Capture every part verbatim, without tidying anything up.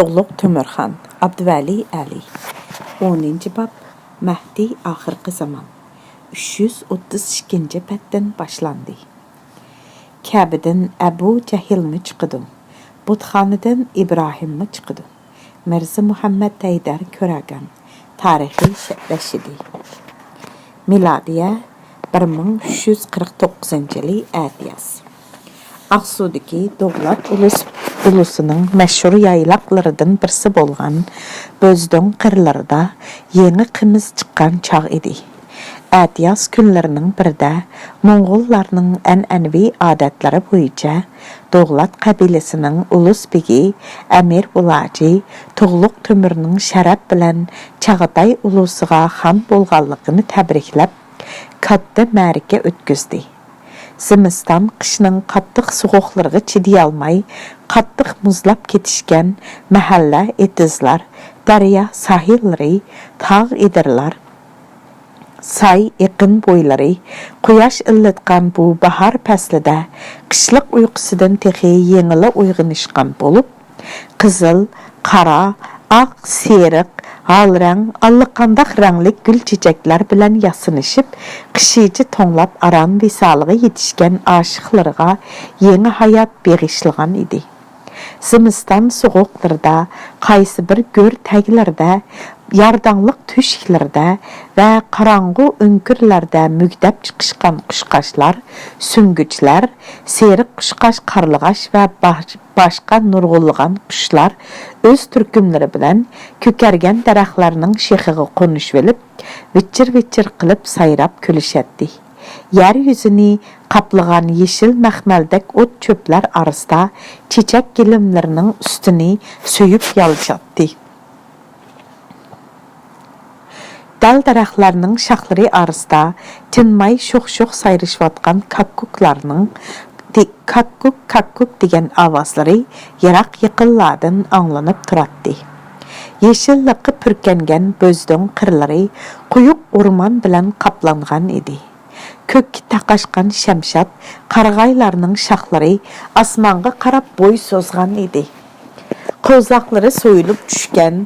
تۇغلۇق تۆمۈرخان، ئابدۇۋەلى ئەلى. ئونىنچى باب، مەھدى ئاخىرقى زامان. ئۈچ يۈز ئوتتۇز ئىككىنچى بەتتىن باشلاندى. كەبىدىن ئەبۇ جەھىلمۇ چىقىدۇ، بۇتخانىدىن ئىبراھىممۇ چىقىدۇ. مىرزا مۇھەممەد ھەيدەر كۆرەگەن. تارىخىي رەشىدى. مىلادىيە بىر مىڭ ئۈچ يۈز قىرىق توققۇزىنچى يىلى ئەتىياز. ئاقسۇدىكى دوغلات ئۇلۇس، ئۇلۇسىنىڭ مەشھۇر يايلاقلىرىدىن بىرسى بولغان بۆزدۆڭ قىرلىرىدا يېڭى قىمىز چىققان چاغ ئىدى. ئەتىياز كۈنلىرىنىڭ بىرىدە موڭغۇللارنىڭ ئەنئەنىۋى ئادەتلىرى بويىچە دوغلات قەبىلىسىنىڭ ئۇلۇس بېگى ئەمىر بۇلاجى تۇغلۇق تۆمۈرنىڭ شەرەپ بىلەن چاغاتاي ئۇلۇسىغا خان بولغانلىقىنى تەبرىكلەپ، كاتتا مەرىكە ئۆتكۈزدى. زىمىستان قىشنىڭ قاتتىق سوغۇقلىرىغا چىدىيالماي، قاتتىق مۇزلاپ كېتىشكەن مەھەللە، ئېتىزلار، دەريا ساھىللىرى، تاغ ئېدىرلار، ساي ئېقىن بويلىرى، قۇياش ئىللىتقان بۇ باھار پەسلىدە قىشلىق ئۇيقۇسىدىن تېخى يېڭىلا ئويغىنىشقان بولۇپ، قىزىل، قارا، ئاق، سېرىق، ھال رەڭ، ئاللىقانداق رەڭلىك گۈل چېچەكلەر بىلەن ياسىنىشىپ، قىشىچە توڭلاپ ئاران ۋىسالىغا يېتىشكەن ئاشىقلىرىغا يېڭى ھايات بېغىشلىغان ئىدى. زىمىستان سوغۇقلىرىدا قايسى بىر گۆر تەگلىرىدە، يارداڭلىق تۆشۈكلىرىدە ۋە قاراڭغۇ ئۆڭكۈرلەردە مۈگدەپ چىقىشقان قۇشقاچلار، سۈڭگۈچلەر، سېرىق قۇشقاچ، قارلىغاچ ۋە باش-، باشقا نۇرغۇنلىغان قۇشلار ئۆز تۈركۈملىرى بىلەن كۆكەرگەن دەرەخلەرنىڭ شېخىغا قونۇشۇۋېلىپ، ۋىچىر-ۋىچىر قىلىپ سايراپ كۈلۈشەتتى. يەر يۈزىنى قاپلىغان يېشىل مەخمەلدەك ئوت-چۆپلەر ئارىسىدا چېچەك گىلەملىرىنىڭ ئۈستىنى سۆيۈپ يالىشاتتى. دەل دەرەخلەرنىڭ شاخلىرى ئارىسىدا تىنماي شوخ-شوخ سايرىشىۋاتقان كاككۇكلارنىڭ، دى-، كاككۇك، كاككۇك دېگەن ئاۋازلىرى يىراق يېقىنلاردىن ئاڭلىنىپ تۇراتتى. يېشىللىققا پۈركەنگەن بۆزدۆڭ قىرلىرى قويۇق ئورمان بىلەن قاپلانغان ئىدى. كۆككە تاقاشقان شەمشاد قارىغايلارنىڭ شاخلىرى ئاسمانغا قاراپ بوي سوزغان ئىدى. قوۋزاقلىرى سويۇلۇپ چۈشكەن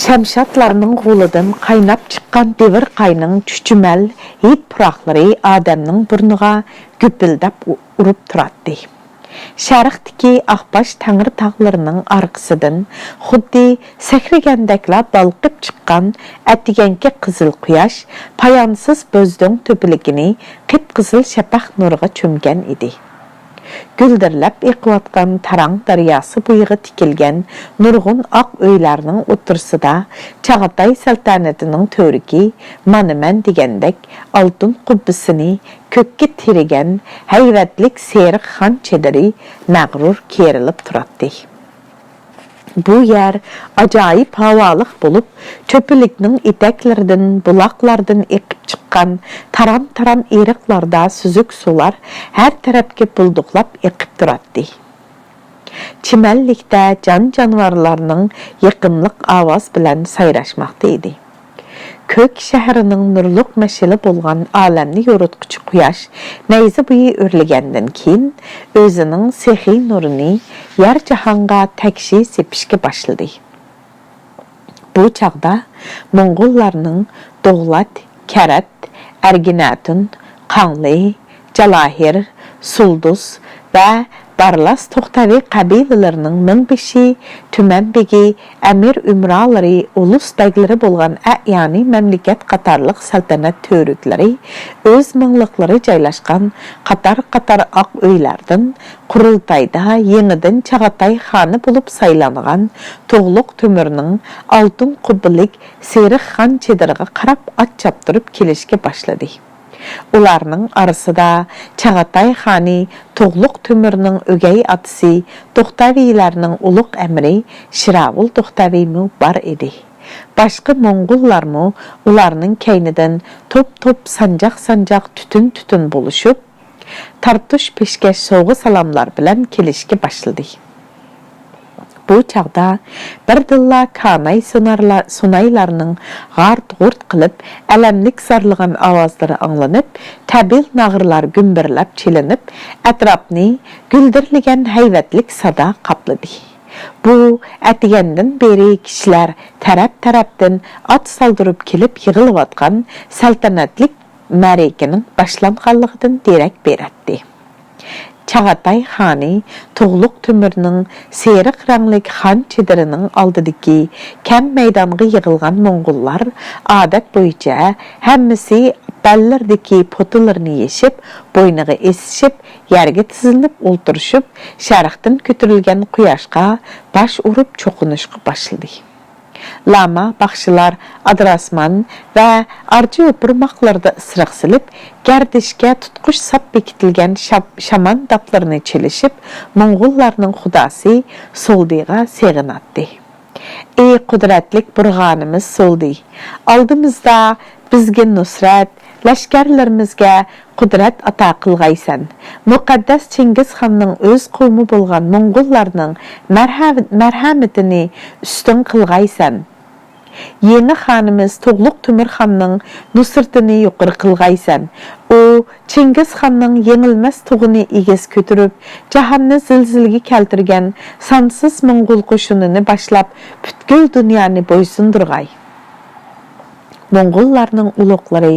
شەمشادلارنىڭ غولىدىن قايناپ چىققان دېۋىر قاينىڭ چۈچۈمەل ھىد پۇراقلىرى ئادەمنىڭ بۇرنىغا گۈپۈلدەپ ئۇ-، ئۇرۇپ تۇراتتى. شەرقتىكى ئاقباش تەڭرىتاغلىرىنىڭ ئارقىسىدىن خۇددى سەكرىگەندەكلا بالقىپ چىققان ئەتىگەنكى قىزىل قۇياش پايانسىز بۆزدۆڭ تۆپىلىكىنى قىپقىزىل شەپەق نۇرىغا چۆمگەن ئىدى. گۈلدۈرلەپ ئېقىۋاتقان تاراڭ دەرياسى بويىغا تىكىلگەن نۇرغۇن ئاق ئۆيلەرنىڭ ئوتتۇرىسىدا چاغاتاي سەلتەنىتىنىڭ تۈۋرۈكى مانا مەن دېگەندەك ئالتۇن قۇببىسىنى كۆككە تىرىگەن ھەيۋەتلىك سېرىق خان چېدىرى مەغرۇر كېرىلىپ تۇراتتى. بۇ يەر ئاجايىپ ھاۋالىق بولۇپ، چۆپىلىكنىڭ ئېتەكلىرىدىن، بۇلاقلاردىن ئېقىپ چىققان تارام-تارام ئېرىقلاردا سۈزۈك سۇلار ھەر تەرەپكە بۇلدۇقلاپ ئېقىپ تۇراتتى. چىمەنلىكتە جان-جانىۋارلارنىڭ يېقىملىق ئاۋاز بىلەن سايراشماقتا ئىدى. كۆك شەھىرىنىڭ نۇرلۇق مەشئىلى بولغان ئالەمنى يورۇتقۇچى قۇياش نەيزە بويى ئۆرلىگەندىن كېيىن، ئۆزىنىڭ سېخىي نۇرىنى يەر جاھانغا تەكشى سېپىشكە باشلىدى. بۇ چاغدا موڭغۇللارنىڭ دوغلات، كەرەت، ئەرگىنەتۇن، قاڭلى، جالاھىر، سۇلدۇز ۋە بارلاس توختاۋى قەبىلىلىرىنىڭ مىڭبېشى، تۈمەن بېگى، ئەمىر ئۆمرالىرى، ئۇلۇس بەگلىرى بولغان ئەيانى مەملىكەت قاتارلىق سەلتەنەت تۈۋرۈكلىرى ئۆز مىڭلىقلىرى جايلاشقان قاتار-قاتار ئاق ئۆيلەردىن قۇرۇلتايدا يېڭىدىن چاغاتاي خانى بولۇپ سايلانغان تۇغلۇق تۆمۈرنىڭ ئالتۇن قۇببىلىك سېرىق خان چېدىرىغا قاراپ ئات چاپتۇرۇپ كېلىشكە باشلىدى. ئۇلارنىڭ ئارىسىدا چاغاتاي خانى تۇغلۇق تۆمۈرنىڭ ئۆگەي ئاتىسى، توختاۋىيلارنىڭ ئۇلۇغ ئەمىرى شىراۋۇل توختاۋىمۇ بار ئىدى. باشقا موڭغۇللارمۇ ئۇلارنىڭ كەينىدىن توپ-توپ، سانجاق-سانجاق، تۈتۈن-تۈتۈن بولۇشۇپ، تارتۇش-پېشكەش، سوۋغا-سالاملار بىلەن كېلىشكە باشلىدى. بۇ چاغدا بىردىنلا كاناي سۇنارلا-، سۇنايلارنىڭ غارت-غۇرت قىلىپ ئەلەملىك زارلىغان ئاۋازلىرى ئاڭلىنىپ، تەبىل ناغرىلار گۈمبۈرلەپ چېلىنىپ، ئەتراپنى گۈلدۈرلىگەن ھەيۋەتلىك سادا قاپلىدى. بۇ ئەتىگەندىن بېرى كىشىلەر تەرەپ-تەرەپتىن ئات سالدۇرۇپ كېلىپ يىغىلىۋاتقان سەلتەنەتلىك مەرىكىنىڭ باشلانغانلىقىدىن دېرەك بېرەتتى. چاغاتاي خانى تۇغلۇق تۆمۈرنىڭ سېرىق رەڭلىك خان چېدىرىنىڭ ئالدىدىكى كەڭ مەيدانغا يىغىلغان موڭغۇللار، ئادەت بويىچە، ھەممىسى بەللىرىدىكى پوتىلىرىنى يېشىپ، بوينىغا ئېسىشىپ، يەرگە تىزلىنىپ ئولتۇرۇشۇپ، شەرقتىن كۆتۈرۈلگەن قۇياشقا باش ئۇرۇپ چوقۇنۇشقا باشلىدى. لاما باخشىلار ئادىراسمان ۋە ئارچا يوپۇرماقلىرىدا ئىسرىق سېلىپ، گەردىشكە تۇتقۇچ ساپ بېكىتىلگەن شاپ-، شامان داپلىرىنى چېلىشىپ، موڭغۇللارنىڭ خۇداسى سولدىغا سېغىناتتى. ئى قۇدرەتلىك بۇرغانىمىز سولدى! ئالدىمىزدا بىزگە نۇسرەت، لەشكەرلىرىمىزگە قۇدرەت ئاتا قىلغايسەن. مۇقەددەس چىڭگىزخاننىڭ ئۆز قوۋمى بولغان موڭغۇللارنىڭ مەرھە-، مەرھەمىتىنى ئۈستۈن قىلغايسەن. يېڭى خانىمىز تۇغلۇق تۆمۈرخاننىڭ نۇسرىتىنى يۇقىرى قىلغايسەن. ئۇ چىڭگىزخاننىڭ يېڭىلمەس تۇغىنى ئېگىز كۆتۈرۈپ، جاھاننى زىلزىلىگە كەلتۈرگەن سانسىز موڭغۇل قوشۇنىنى باشلاپ، پۈتكۈل دۇنيانى بويسۇندۇرغاي. موڭغۇللارنىڭ ئۇلۇغلىرى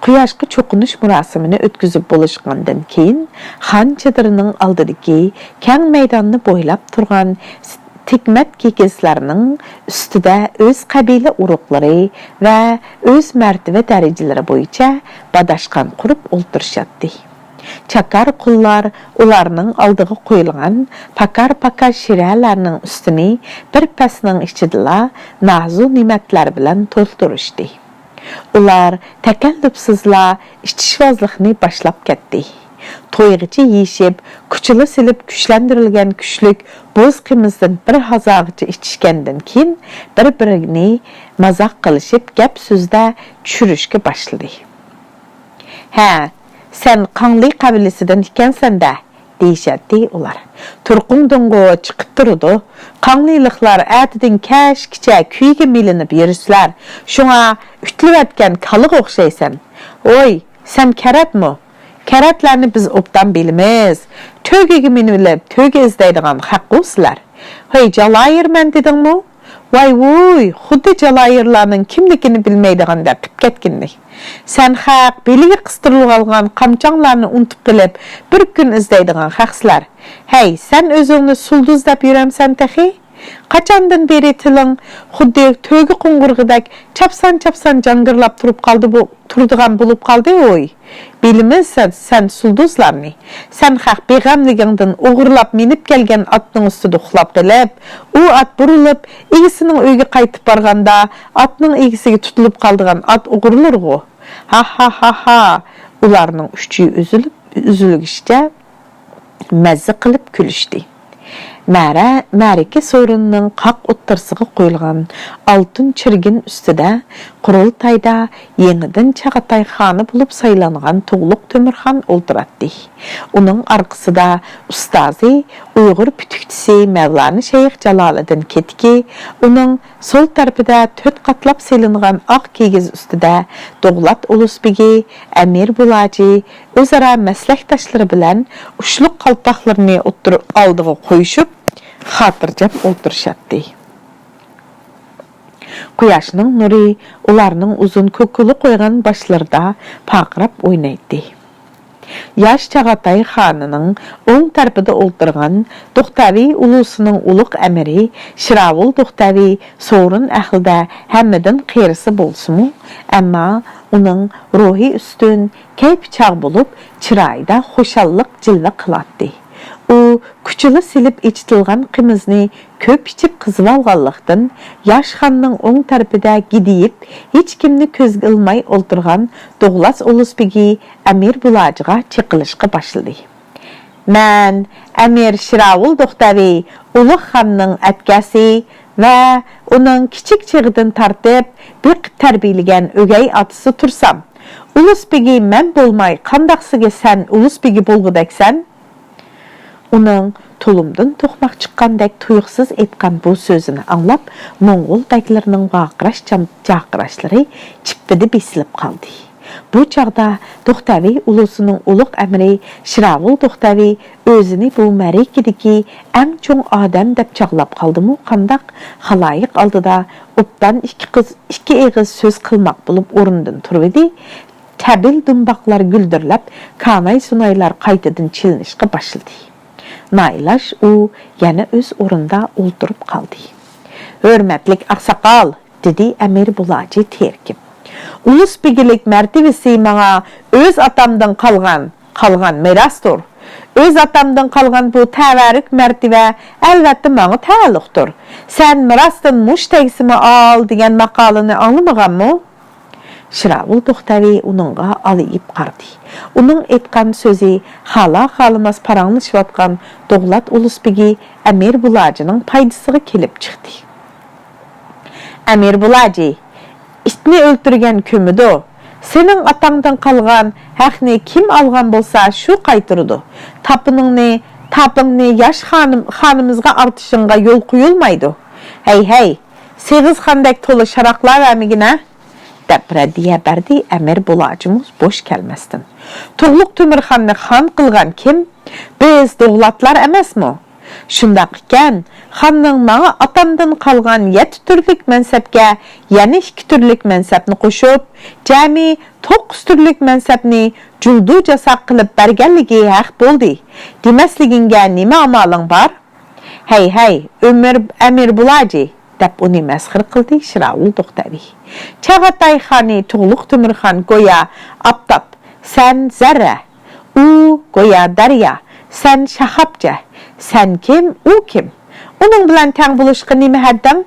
قۇياشقا چوقۇنۇش مۇراسىمىنى ئۆتكۈزۈپ بولۇشقاندىن كېيىن، خان چېدىرىنىڭ ئالدىدىكى كەڭ مەيداننى بويلاپ تۇرغان تىكمەت كىگىزلەرنىڭ ئۈستىدە ئۆز قەبىلە ئۇرۇقلىرى ۋە ئۆز مەرتىۋە دەرىجىلىرى بويىچە باداشقان قۇرۇپ ئولتۇرۇشاتتى. چاكار قۇللار ئۇلارنىڭ ئالدىغا قويۇلغان پاكار-پاكار شىرەلەرنىڭ ئۈستىنى بىر پەسنىڭ ئىچىدىلا نازۇ نېمەتلەر بىلەن تولدۇرۇشتى. ئۇلار تەكەللۇپسىزلا ئىچىشۋازلىقنى باشلاپ كەتتى. تويغىچە يېيىشىپ، كۇچىلا سېلىپ كۈچلەندۈرۈلگەن كۈچلۈك بوز قىمىزدىن بىر ھازاغىچە ئىچىشكەندىن كېيىن، بىر-بىرىنى مازاق قىلىشىپ، گەپ-سۆزدە چۈشۈرۈشكە باشلىدى. ھە، سەن قاڭلى قەبىلىسىدىن ئىكەنسەن-دە، دېيىشەتتى ئۇلار. تۇرقۇڭدىنغۇ چىقىپ تۇرىدۇ. قاڭلىلىقلار ئەتىدىن كەچكىچە كۈيگە مىلىنىپ يۈرىسىلەر. شۇڭا ئۈتۈلۈۋەتكەن كالىغا ئوخشايسەن. ۋوي، سەن كەرەتمۇ؟ كەرەتلەرنى بىز ئوبدان بىلىمىز. تۆگىگە مىنىۋېلىپ، تۆگە ئىزدەيدىغان خەققۇ سىلەر. ھەي، جالايىرمەن دېدىڭمۇ؟ ۋاي ۋۇي، خۇددى جالايىرلارنىڭ كىملىكىنى بىلمەيدىغاندەك قىپ كەتكىنىنى. سەن خەق بېلىگە قىستۇرۇلغان قامچاڭلارنى ئۇنتۇپ قېلىپ، بىر كۈن ئىزدەيدىغان خەقسىلەر. ھەي، سەن ئۆزۈڭنى سۇلدۇز دەپ يۈرەمسەن تېخى؟ قاچاندىن بېرى تىلىڭ خۇددى تۆگە قوڭغۇرىقىدەك چاپسان-چاپسان جاڭگىرلاپ تۇرۇپ قالدى بۇ، تۇرىدىغان بولۇپ قالدى ھوي. بىلىمىز سەن، سەن سۇلدۇزلارنى. سەن خەق بىغەملىكىڭدىن ئوغرىلاپ مىنىپ كەلگەن ئاتنىڭ ئۈستىدە ئۇخلاپ قېلىپ، ئۇ ئات بۇرۇلۇپ، ئىگىسىنىڭ ئۆيىگە قايتىپ بارغاندا، ئاتنىڭ ئىگىسىگە تۇتۇلۇپ قالىدىغان ئات ئوغرىلىرىغۇ. ھا ھا ھا ھا! ئۇلارنىڭ ئۈچى ئۈزۈلۈپ، ئۈزۈلگۈچە مەززە قىلىپ كۈلۈشتى. مەرە، مەرىكە سورۇنىنىڭ قاق ئوتتۇرىسىغا قويۇلغان ئالتۇن چىرگىن ئۈستىدە قۇرۇلتايدا يېڭىدىن چاغاتاي خانى بولۇپ سايلانغان تۇغلۇق تۆمۈرخان ئولتۇراتتى. ئۇنىڭ ئارقىسىدا ئۇستازى، ئۇيغۇر پۈتۈكچىسى مەۋلانا شەيخ جالالىدىن كېتىكى، ئۇنىڭ سول تەرىپىدە تۆت قاتلاپ سېلىنغان ئاق كىگىز ئۈستىدە دوغلات ئۇلۇسبېگى، ئەمىر بۇلاجى، ئۆزئارا مەسلەكداشلىرى بىلەن ئۇچلۇق قالپاقلىرىنى ئوتتۇرا ئالدىغا قويۇشۇپ، خاتىرجەم ئولتۇرۇشاتتى. قۇياشنىڭ نۇرى ئۇلارنىڭ ئۇزۇن كوكۇلا قويغان باشلىرىدا پارقىراپ ئوينايتتى. ياش چاغاتاي خانىنىڭ ئوڭ تەرىپىدە ئولتۇرغان دوختەۋى ئۇلۇسىنىڭ ئۇلۇغ ئەمىرى شىراۋۇل دوختەۋى سورۇن ئەھلىدە ھەممىدىن قېرىسى بولسىمۇ، ئەمما ئۇنىڭ روھى ئۈستۈن، كەيپى چاغ بولۇپ، چىرايىدا خۇشاللىق جىلۋە قىلاتتى. ئۇ كۇچىلا سېلىپ ئېچىتىلغان قىمىزنى كۆپ ئىچىپ قىزىۋالغانلىقتىن، ياش خاننىڭ ئوڭ تەرىپىدە گىدىيىپ، ھېچكىمنى كۆزگە ئىلماي ئولتۇرغان دوغلاس ئۇلۇسبېگى ئەمىر بۇلاجىغا چېقىلىشقا باشلىدى. مەن ئەمىر شىراۋۇل دوختەۋى ئۇلۇغ خاننىڭ ئەتكەسى ۋە ئۇنىڭ كىچىك چېغىدىن تارتىپ بېقىپ تەربىيەلىگەن ئۆگەي ئاتىسى تۇرسام، ئۇلۇسبېگى مەن بولماي قانداقسىگە سەن ئۇلۇسبېگى بولغۇدەكسەن؟ ئۇنىڭ تۇلۇمدىن توقماق چىققاندەك تۇيۇقسىز ئېيتقان بۇ سۆزىنى ئاڭلاپ، موڭغۇل بەگلىرىنىڭ ۋارقىراش جام-، جارقىراشلىرى چىپپىدە بېسىلىپ قالدى. بۇ چاغدا توختەۋى ئۇلۇسىنىڭ ئۇلۇغ ئەمىرى شىراۋۇل توختەۋى ئۆزىنى بۇ مەرىكىدىكى ئەڭ چوڭ ئادەم دەپ چاغلاپ قالدىمۇ قانداق؟ خالايىق ئالدىدا ئوبدان ئىككى قىز، ئىككى ئېغىز سۆز قىلماق بولۇپ ئورنىدىن تۇرۇۋىدى. تەبىل دۇمباقلار گۈلدۈرلەپ، كاناي-سۇنايلار قايتىدىن چېلىنىشقا باشلىدى. نائىلاج ئۇ يەنە ئۆز ئورنىدا ئولتۇرۇپ قالدى. ھۆرمەتلىك ئاقساقال، دېدى ئەمىر بۇلاجى تېرىكىپ. ئۇلۇس بىگىلىك مەرتىۋىسى ماڭا ئۆز ئاتامدىن قالغان، قالغان مىراستۇر. ئۆز ئاتامدىن قالغان بۇ تەۋەررۈك مەرتىۋە ئەلۋەتتە ماڭا تەئەللۇقتۇر. سەن مىراستىن مۇش تەگسىمۇ ئال دېگەن ماقالىنى ئاڭلىمىغانمۇ؟ شىراۋۇل توختەۋى ئۇنىڭغا ئالىيىپ قارىدى. ئۇنىڭ ئېيتقان سۆزى خالا-خالىماس پاراڭلىشىۋاتقان دوغلات ئۇلۇس بېگى ئەمىر بۇلاجىنىڭ پايدىسىغا كېلىپ چىقتى. ئەمىر بۇلاجى، ئىتنى ئۆلتۈرگەن كۆمىدۇ. سېنىڭ ئاتاڭدىن قالغان ھەقنى كىم ئالغان بولسا، شۇ قايتۇرىدۇ. تاپىنىڭنى، تاپىڭنى ياش خانىم، خانىمىزغا ئارتىشىڭغا يول قويۇلمايدۇ. ھەي، ھەي، سېغىزخاندەك تولا شاراقلاۋەرمىگىنە، دەپ رەددىيە بەردى ئەمىر بۇلاجىمۇ بوش كەلمەستىن. تۇغلۇق تۆمۈرخاننى خان قىلغان كىم؟ بىز دوغلاتلار ئەمەسمۇ؟ شۇنداق ئىكەن، خاننىڭ ماڭا ئاتامدىن قالغان يەتتە تۈرلۈك مەنسەپكە يەنە ئىككى تۈرلۈك مەنسەپنى قوشۇپ، جەمئىي توققۇز تۈرلۈك مەنسەپنى جۇلدۇ جاساق قىلىپ بەرگەنلىكى ھەق بولدى، دېمەسلىكىڭگە نېمە ئامالىڭ بار؟ ھەي، ھەي، ئۆمۈر ئەمىر بۇلاجى، دەپ ئۇنى مەسخىرە قىلدى شىراۋۇل توختەۋى. چاغاتاي خانى تۇغلۇق تۆمۈرخان گويا ئاپتاپ، سەن زەررە، ئۇ گويا دەريا، سەن شاخاپچە. سەن كىم، ئۇ كىم؟ ئۇنىڭ بىلەن تەڭ بولۇشقا نېمە ھەددىڭ؟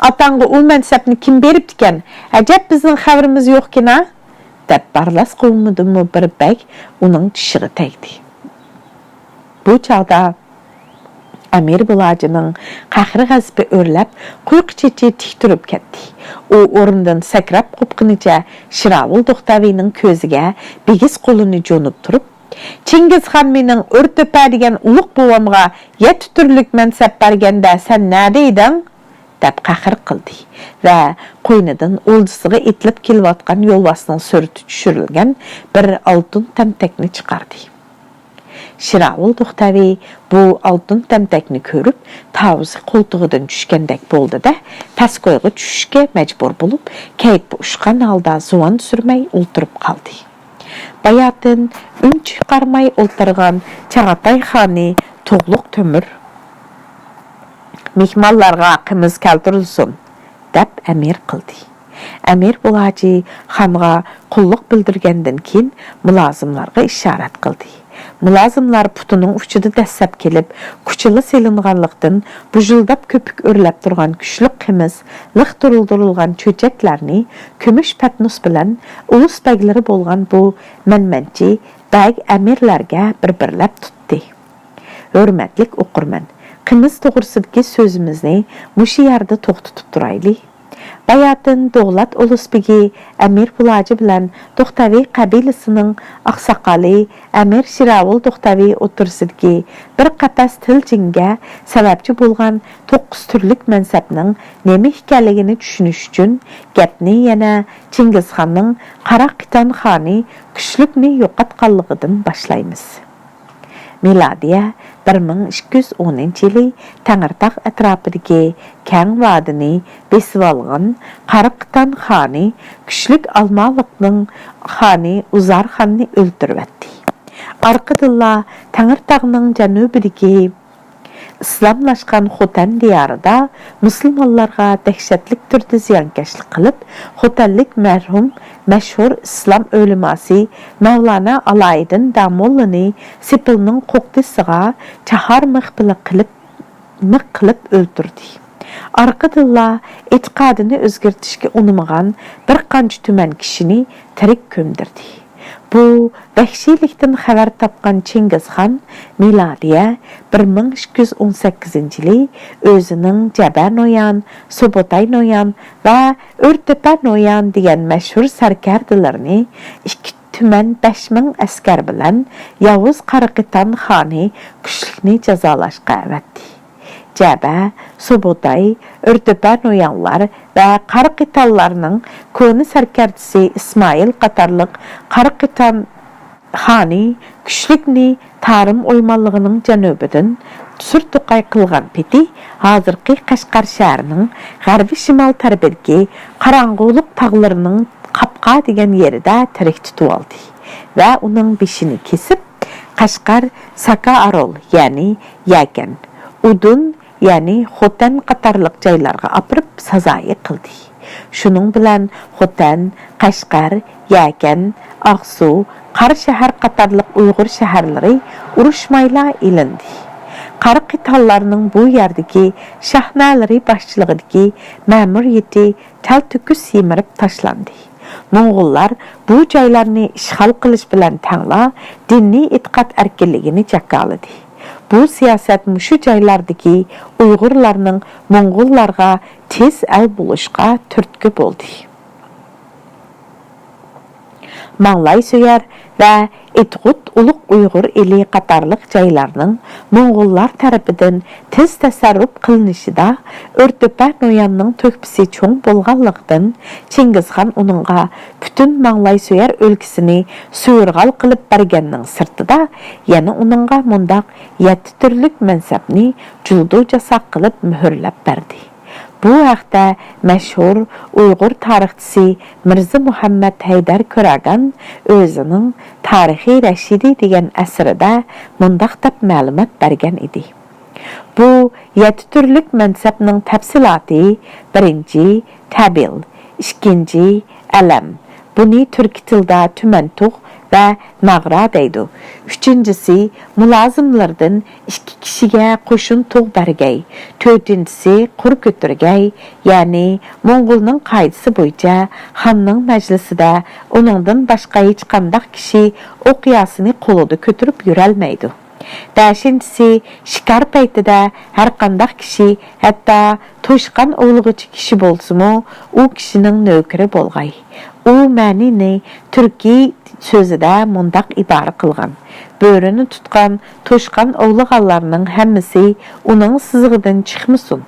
ئاتاڭغا ئۇ مەنسەپنى كىم بېرىپتىكەن؟ ئەجەب بىزنىڭ خەۋىرىمىز يوقكىنا؟ دەپ بارلاس قوۋمىدىنمۇ بىر بەگ ئۇنىڭ چىشىغا تەگدى. بۇ چاغدا ئەمىر بۇلاجىنىڭ قەھرى-غەزىپى ئۆرلەپ، قۇيقۇ چېچى تىك تۇرۇپ كەتتى. ئۇ ئورنىدىن سەكرەپ قوپقىنىچە شىراۋۇل توختەۋىنىڭ كۆزىگە بىگىز قولىنى جونۇپ تۇرۇپ، «چىڭگىزخان مېنىڭ ئۆرتۆپە دېگەن ئۇلۇغ بوۋامغا يەتتە تۈرلۈك مەنسەپ بەرگەندە سەن نەدە ئىدىڭ؟» دەپ قەھر قىلدى ۋە قوينىدىن ئولجىسىغا ئېتىلىپ كېلىۋاتقان يولۋاسنىڭ سۈرىتى چۈشۈرۈلگەن بىر ئالتۇن تەمتەكنى چىقاردى. شىراۋۇل توختەۋى بۇ ئالتۇن تەمتەكنى كۆرۈپ، تاۋۇزى قولتۇقىدىن چۈشكەندەك بولدى-دە، پەسكويغا چۈشۈشكە مەجبۇر بولۇپ، كەيپى ئۇچقان ھالدا زۇۋان سۈرمەي ئولتۇرۇپ قالدى. باياتىن ئۈن چىقارماي ئولتۇرغان چاغاتاي خانى تۇغلۇق تۆمۈر، «مېھمانلارغا قىمىز كەلتۈرۈلسۇن!» دەپ ئەمىر قىلدى. ئەمىر بۇلاجى خانغا قۇللۇق بىلدۈرگەندىن كېيىن، مۇلازىملارغا ئىشارەت قىلدى. مۇلازىملار پۇتىنىڭ ئۇچىدا دەسسەپ كېلىپ، كۇچىلا سېلىنغانلىقتىن، بۇژۇلداپ كۆپۈك ئۆرلەپ تۇرغان كۈچلۈك قىمىز، لىق تولدۇرۇلغان چۆچەكلەرنى كۈمۈش پەتنۇس بىلەن ئۇلۇس بەگلىرى بولغان بۇ مەنمەنچى بەگ ئەمىرلەرگە بىر-بىرلەپ تۇتتى. ھۆرمەتلىك ئوقۇرمەن، قىمىز توغرىسىدىكى سۆزىمىزنى مۇشۇ يەردە توختىتىپ تۇرايلى. باياتىن دوغلات ئۇلۇس بېگى ئەمىر بۇلاجى بىلەن توختەۋى قەبىلىسىنىڭ ئاقساقالى ئەمىر شىراۋۇل توختەۋى ئوتتۇرىسىدىكى بىر قەپەس تىلجىڭگە سەۋەبچى بولغان توققۇز تۈرلۈك مەنسەپنىڭ نېمە ئىكەنلىكىنى چۈشىنىش ئۈچۈن، گەپنى يەنە چىڭگىزخاننىڭ قاراقىتان خانى كۈچلۈكنى يوقاتقانلىقىدىن باشلايمىز. مىلادىيە بىر مىڭ ئىككى يۈز ئونىنچى يىلى تەڭرىتاغ ئەتراپىدىكى كەڭ ۋادىنى بېسىۋالغان قاراقىتان خانى كۈچلۈك ئالمالىقنىڭ خانى ئۇزارخاننى ئۆلتۈرۈۋەتتى. ئارقىدىنلا تەڭرىتاغنىڭ جەنۇبىدىكى ئىسلاملاشقان خوتەن دىيارىدا مۇسۇلمانلارغا دەھشەتلىك تۈردە زىيانكەشلىك قىلىپ، خوتەنلىك مەرھۇم مەشھۇر ئىسلام ئۆلىماسى مەۋلانا ئالايىدىن داموللىنى سېپىلنىڭ قوقتىسىغا چاھار مىخ بىلەن قىلىپ، مىخ قىلىپ ئۆلتۈردى. ئارقىدىنلا ئېتىقادىنى ئۆزگەرتىشكە ئۇنىمىغان بىر قانچە تۈمەن كىشىنى تىرىك كۆمدۈردى. بۇ ۋەھشىيلىكتىن خەۋەر تاپقان چىڭگىزخان مىلادىيە بىر مىڭ ئىككى يۈز ئون سەككىزىنچى يىلى ئۆزىنىڭ جەبە نويان، سۇبۇتاي نويان ۋە ئۆرتۆپە نويان دېگەن مەشھۇر سەركەردىلىرىنى، ئىككى تۈمەن بەش مىڭ ئەسكەر بىلەن ياۋۇز قاراقىتان خانى كۈچلۈكنى جازالاشقا ئەۋەتتى. جەبە، سۇبۇتاي، ئۆرتۆپە نويانلار ۋە قاراقىتانلارنىڭ كونا سەركەردىسى ئىسمائىل قاتارلىق قاراقىتان خانى كۈچلۈكنى تارىم ئويمانلىقىنىڭ جەنۇبىدىن سۈر توقاي قىلغان پېتى، ھازىرقى قەشقەر شەھىرىنىڭ غەربىي شىمال تەرىپىدىكى قاراڭغۇلۇق تاغلىرىنىڭ قاپقا دېگەن يېرىدە تىرىك تۇتۇۋالدى ۋە ئۇنىڭ بېشىنى كېسىپ، قەشقەر، ساكا ئارول، يەنى يەكەن، ئۇدۇن، يەنى خوتەن قاتارلىق جايلارغا ئاپىرىپ سازايى قىلدى. شۇنىڭ بىلەن خوتەن، قەشقەر، يەكەن، ئاقسۇ، قاراشەھەر قاتارلىق ئۇيغۇر شەھەرلىرى ئۇرۇشمايلا ئېلىندى. قاراقىتانلارنىڭ بۇ يەردىكى شاھنالىرى باشچىلىقىدىكى مەمۇرىيىتى تەلتۆكۈس يىمىرىپ تاشلاندى. موڭغۇللار بۇ جايلارنى ئىشغال قىلىش بىلەن تەڭلا دىنىي ئېتىقاد ئەركىنلىكىنى جاكارلىدى. بۇ سىياسەت مۇشۇ جايلاردىكى ئۇيغۇرلارنىڭ موڭغۇللارغا تېز ئەل بولۇشقا تۈرتكە بولدى. ماڭلايسۆيەر ۋە ئىتغۇت ئۇلۇغ ئۇيغۇر ئېلى قاتارلىق جايلارنىڭ موڭغۇللار تەرىپىدىن تېز تەسەررۇپ قىلىنىشىدا ئۆرتۆپە نوياننىڭ تۆھپىسى چوڭ بولغانلىقتىن، چىڭگىزخان ئۇنىڭغا پۈتۈن ماڭلايسۆيەر ئۆلكىسىنى سۈۋۈرغال قىلىپ بەرگەننىڭ سىرتىدا، يەنە ئۇنىڭغا مۇنداق يەتتە تۈرلۈك مەنسەپنى جۇلدۇ جاساق قىلىپ مۆھۈرلەپ بەردى. بۇ ھەقتە مەشھۇر ئۇيغۇر تارىخچىسى مىرزا مۇھەممەد ھەيدەر كۆراگان ئۆزىنىڭ تارىخى رەشىدىي دېگەن ئەسىرىدە مۇنداق دەپ مەلۇمات بەرگەن ئىدى. بۇ يەتتە تۈرلۈك مەنسەپنىڭ تەپسىلاتى: بىرىنچى، تەبىل، ئىككىنچى، ئەلەم، بۇنى تۈركىي تىلدا تۈمەن تۇغ ۋە ناغرا دەيدۇ. ئۈچىنچىسى، مۇلازىملىرىدىن ئىككى كىشىگە قوشۇن تۇغ بەرگەي. تۆتىنچىسى، قۇر كۆتۈرگەي، يەنى موڭغۇلنىڭ قائىدىسى بويىچە خاننىڭ مەجلىسىدە ئۇنىڭدىن باشقا ھېچقانداق كىشى ئوق ياسىنى قولىدا كۆتۈرۈپ يۈرەلمەيدۇ. بەشىنچىسى، شىكار پەيتىدە ھەرقانداق كىشى، ھەتتا توشقان ئوۋلىغۇچى كىشى بولسىمۇ، ئۇ كىشىنىڭ نۆكىرى بولغاي. ئۇ مەنىنى تۈركىي سۆزىدە مۇنداق ئىبارە قىلغان: بۆرىنى تۇتقان، توشقان ئوۋلىغانلارنىڭ ھەممىسى ئۇنىڭ سىزىقىدىن چىقمىسۇن.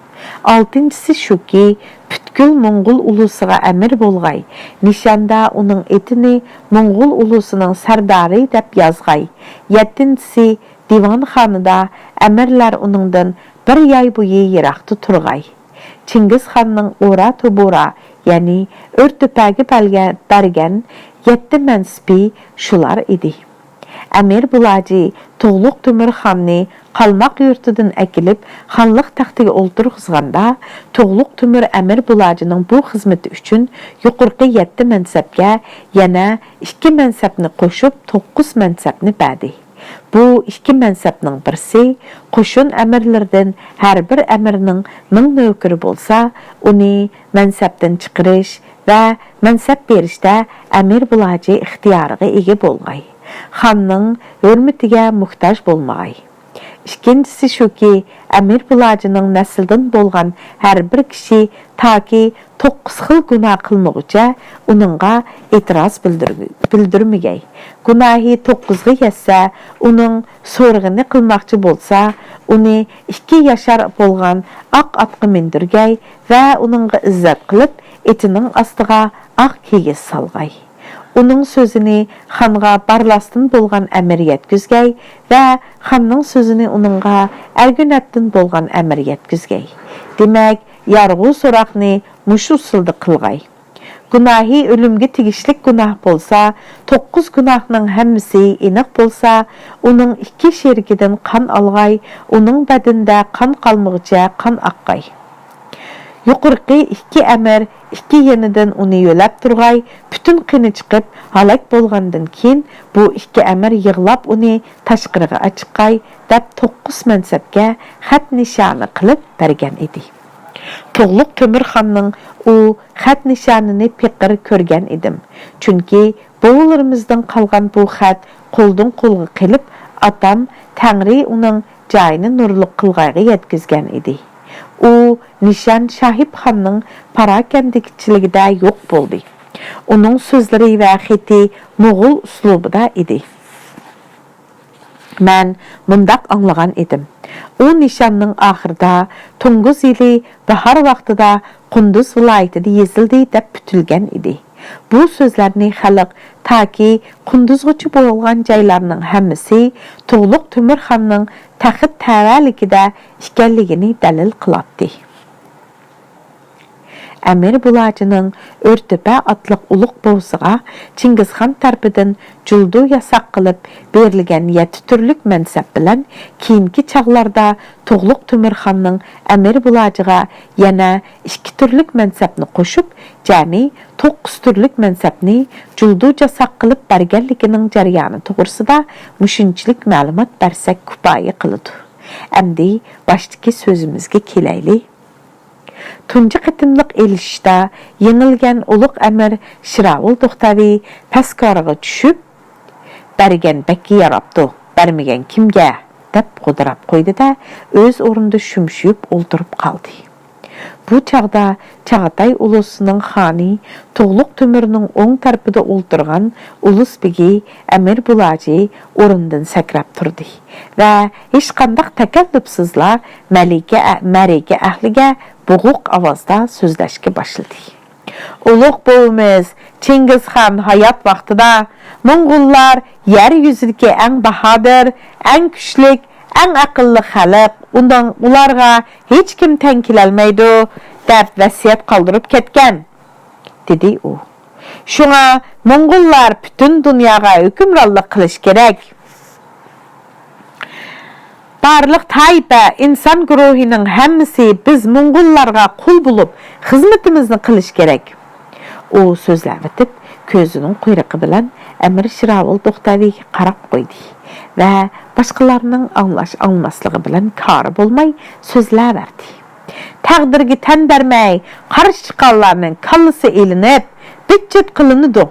ئالتىنچىسى شۇكى، پۈتكۈل موڭغۇل ئۇلۇسىغا ئەمىر بولغاي. نىشاندا ئۇنىڭ ئېتىنى موڭغۇل ئۇلۇسىنىڭ سەردارى دەپ يازغاي. يەتتىنچىسى، دىۋانخانىدا ئەمىرلەر ئۇنىڭدىن بىر ياي بويى يىراقتا تۇرغاي. چىڭگىزخاننىڭ ئورا توبورا، يەنى ئۆرتۆپەگە بەلگە-، بەرگەن يەتتە مەنسىپى شۇلار ئىدى. ئەمىر بۇلاجى تۇغلۇق تۆمۈر خاننى قالماق يۇرتىدىن ئەكېلىپ، خانلىق تەختىگە ئولتۇرغۇزغاندا، تۇغلۇق تۆمۈر ئەمىر بۇلاجىنىڭ بۇ خىزمىتى ئۈچۈن يۇقىرىقى يەتتە مەنسەپكە يەنە ئىككى مەنسەپنى قوشۇپ، توققۇز مەنسەپنى بەردى. بۇ ئىككى مەنسەپنىڭ بىرسى، قوشۇن ئەمىرلىرىدىن ھەر بىر ئەمىرنىڭ مىڭ نۆكىرى بولسا، ئۇنى مەنسەپتىن چىقىرىش ۋە مەنسەپ بېرىشتە ئەمىر بۇلاجى ئىختىيارىغا ئىگە بولغاي. خاننىڭ ھۆرمىتىگە موھتاج بولمىغاي. ئىككىنچىسى شۇكى، ئەمىر بۇلاجىنىڭ نەسلىدىن بولغان ھەر بىر كىشى تاكى توققۇز خىل گۇناھ قىلمىغۇچە ئۇنىڭغا ئېتىراز بىلدۈرمە-، بىلدۈرمىگەي. گۇناھى توققۇزغا يەتسە، ئۇنىڭ سورىقىنى قىلماقچى بولسا، ئۇنى ئىككى ياشار بولغان ئاق ئاتقا مىندۈرگەي ۋە ئۇنىڭغا ئىززەت قىلىپ، ئېتىنىڭ ئاستىغا ئاق كىگىز سالغاي. ئۇنىڭ سۆزىنى خانغا بارلاستىن بولغان ئەمىر يەتكۈزگەي ۋە خاننىڭ سۆزىنى ئۇنىڭغا ئەرگۈنەتتىن بولغان ئەمىر يەتكۈزگەي. دېمەك، يارغۇ سوراقنى مۇشۇ ئۇسۇلدا قىلغاي. گۇناھى ئۆلۈمگە تېگىشلىك گۇناھ بولسا، توققۇز گۇناھنىڭ ھەممىسى ئېنىق بولسا، ئۇنىڭ ئىككى شېرىكىدىن قان ئالغاي، ئۇنىڭ بەدىنىدە قان قالمىغۇچە قان ئاققاي. يۇقىرىقى ئىككى ئەمىر ئىككى يېنىدىن ئۇنى يۆلەپ تۇرغاي، پۈتۈن قېنى چىقىپ ھالاك بولغاندىن كېيىن، بۇ ئىككى ئەمىر يىغلاپ ئۇنى تاشقىرىغا ئاچىققاي، دەپ توققۇز مەنسەپكە خەت نىشانى قىلىپ بەرگەن ئىدى. تۇغلۇق تۆمۈرخاننىڭ ئۇ خەت نىشانىنى پېقىر كۆرگەن ئىدىم. چۈنكى بوۋىلىرىمىزدىن قالغان بۇ خەت قولدىن قولغا قېلىپ، ئاتام تەڭرى ئۇنىڭ جايىنى نۇرلۇق قىلغايغا يەتكۈزگەن ئىدى. ئۇ نىشان شاھىب خاننىڭ پاراكەندىچىلىكىدە يوق بولدى. ئۇنىڭ سۆزلىرى ۋە خېتى موغۇل ئۇسلۇبىدا ئىدى. مەن مۇنداق ئاڭلىغان ئىدىم، ئۇ نىشاننىڭ ئاخىرىدا توڭگۇز يىلى باھار ۋاقتىدا قۇندۇز ۋىلايىتىدە يېزىلدى دەپ پۈتۈلگەن ئىدى. بۇ سۆزلەرنى خەلق تاكى قۇندۇزغىچە بولغان جايلارنىڭ ھەممىسى تۇغلۇق تۆمۈرخاننىڭ تەخت تەۋەلىكىدە ئىكەنلىكىنى دەلىل قىلاتتى. ئەمىر بۇلاجىنىڭ ئۆرتۆپە ئاتلىق ئۇلۇغ بوۋىسىغا چىڭگىزخان تەرىپىدىن جۇلدۇ ياساق قىلىپ بېرىلگەن يەتتە تۈرلۈك مەنسەپ بىلەن كېيىنكى چاغلاردا تۇغلۇق تۆمۈرخاننىڭ ئەمىر بۇلاجىغا يەنە ئىككى تۈرلۈك مەنسەپنى قوشۇپ، جەمئىي توققۇز تۈرلۈك مەنسەپنى جۇلدۇ جاساق قىلىپ بەرگەنلىكىنىڭ جەريانى توغرىسىدا مۇشۇنچىلىك مەلۇمات بەرسەك كۇپايە قىلىدۇ. ئەمدى باشتىكى سۆزىمىزگە كېلەيلى. تۇنجى قېتىملىق ئېلىشىشتا يېڭىلگەن ئۇلۇغ ئەمىر شىراۋۇل توختاۋى پەسكارىغا چۈشۈپ، «بەرگەن بەككە ياراپتۇ، بەرمىگەن كىمگە؟» دەپ غودىراپ قويدى-دە، ئۆز ئورنىدا شۈمشىيىپ ئولتۇرۇپ قالدى. بۇ چاغدا چاغاتاي ئۇلۇسىنىڭ خانى تۇغلۇق تۆمۈرنىڭ ئوڭ تەرىپىدە ئولتۇرغان ئۇلۇس بېگى ئەمىر بۇلاجى ئورنىدىن سەكرەپ تۇردى ۋە ھېچقانداق تەكەللۇپسىزلا مەلىكە، مەرىكە ئەھلىگە بوغۇق ئاۋازدا سۆزلەشكە باشلىدى. ئۇلۇغ بوۋىمىز چىڭگىزخان ھايات ۋاقتىدا موڭغۇللار يەر يۈزىدىكى ئەڭ باھادىر، ئەڭ كۈچلۈك، ئەڭ ئەقىللىق خەلق، ئۇنىڭ، ئۇلارغا ھېچكىم تەڭ كېلەلمەيدۇ، دەپ ۋەسىيەت قالدۇرۇپ كەتكەن، دېدى ئۇ. شۇڭا موڭغۇللار پۈتۈن دۇنياغا ھۆكۈمرانلىق قىلىشى كېرەك. بارلىق تائىپە، ئىنسان گۇرۇھىنىڭ ھەممىسى بىز موڭغۇللارغا قۇل بولۇپ، خىزمىتىمىزنى قىلىشى كېرەك. ئۇ سۆزلەۋېتىپ، كۆزىنىڭ قۇيرۇقى بىلەن ئەمىر شىراۋۇل توختاۋىگە قاراپ قويدى ۋە باشقىلارنىڭ ئاڭلاش-ئاڭلىماسلىقى بىلەن كارى بولماي سۆزلەۋەردى. تەقدىرگە تەن بەرمەي قارشى چىققانلارنىڭ كاللىسى ئېلىنىپ، بىت-چىت قىلىنىدۇ.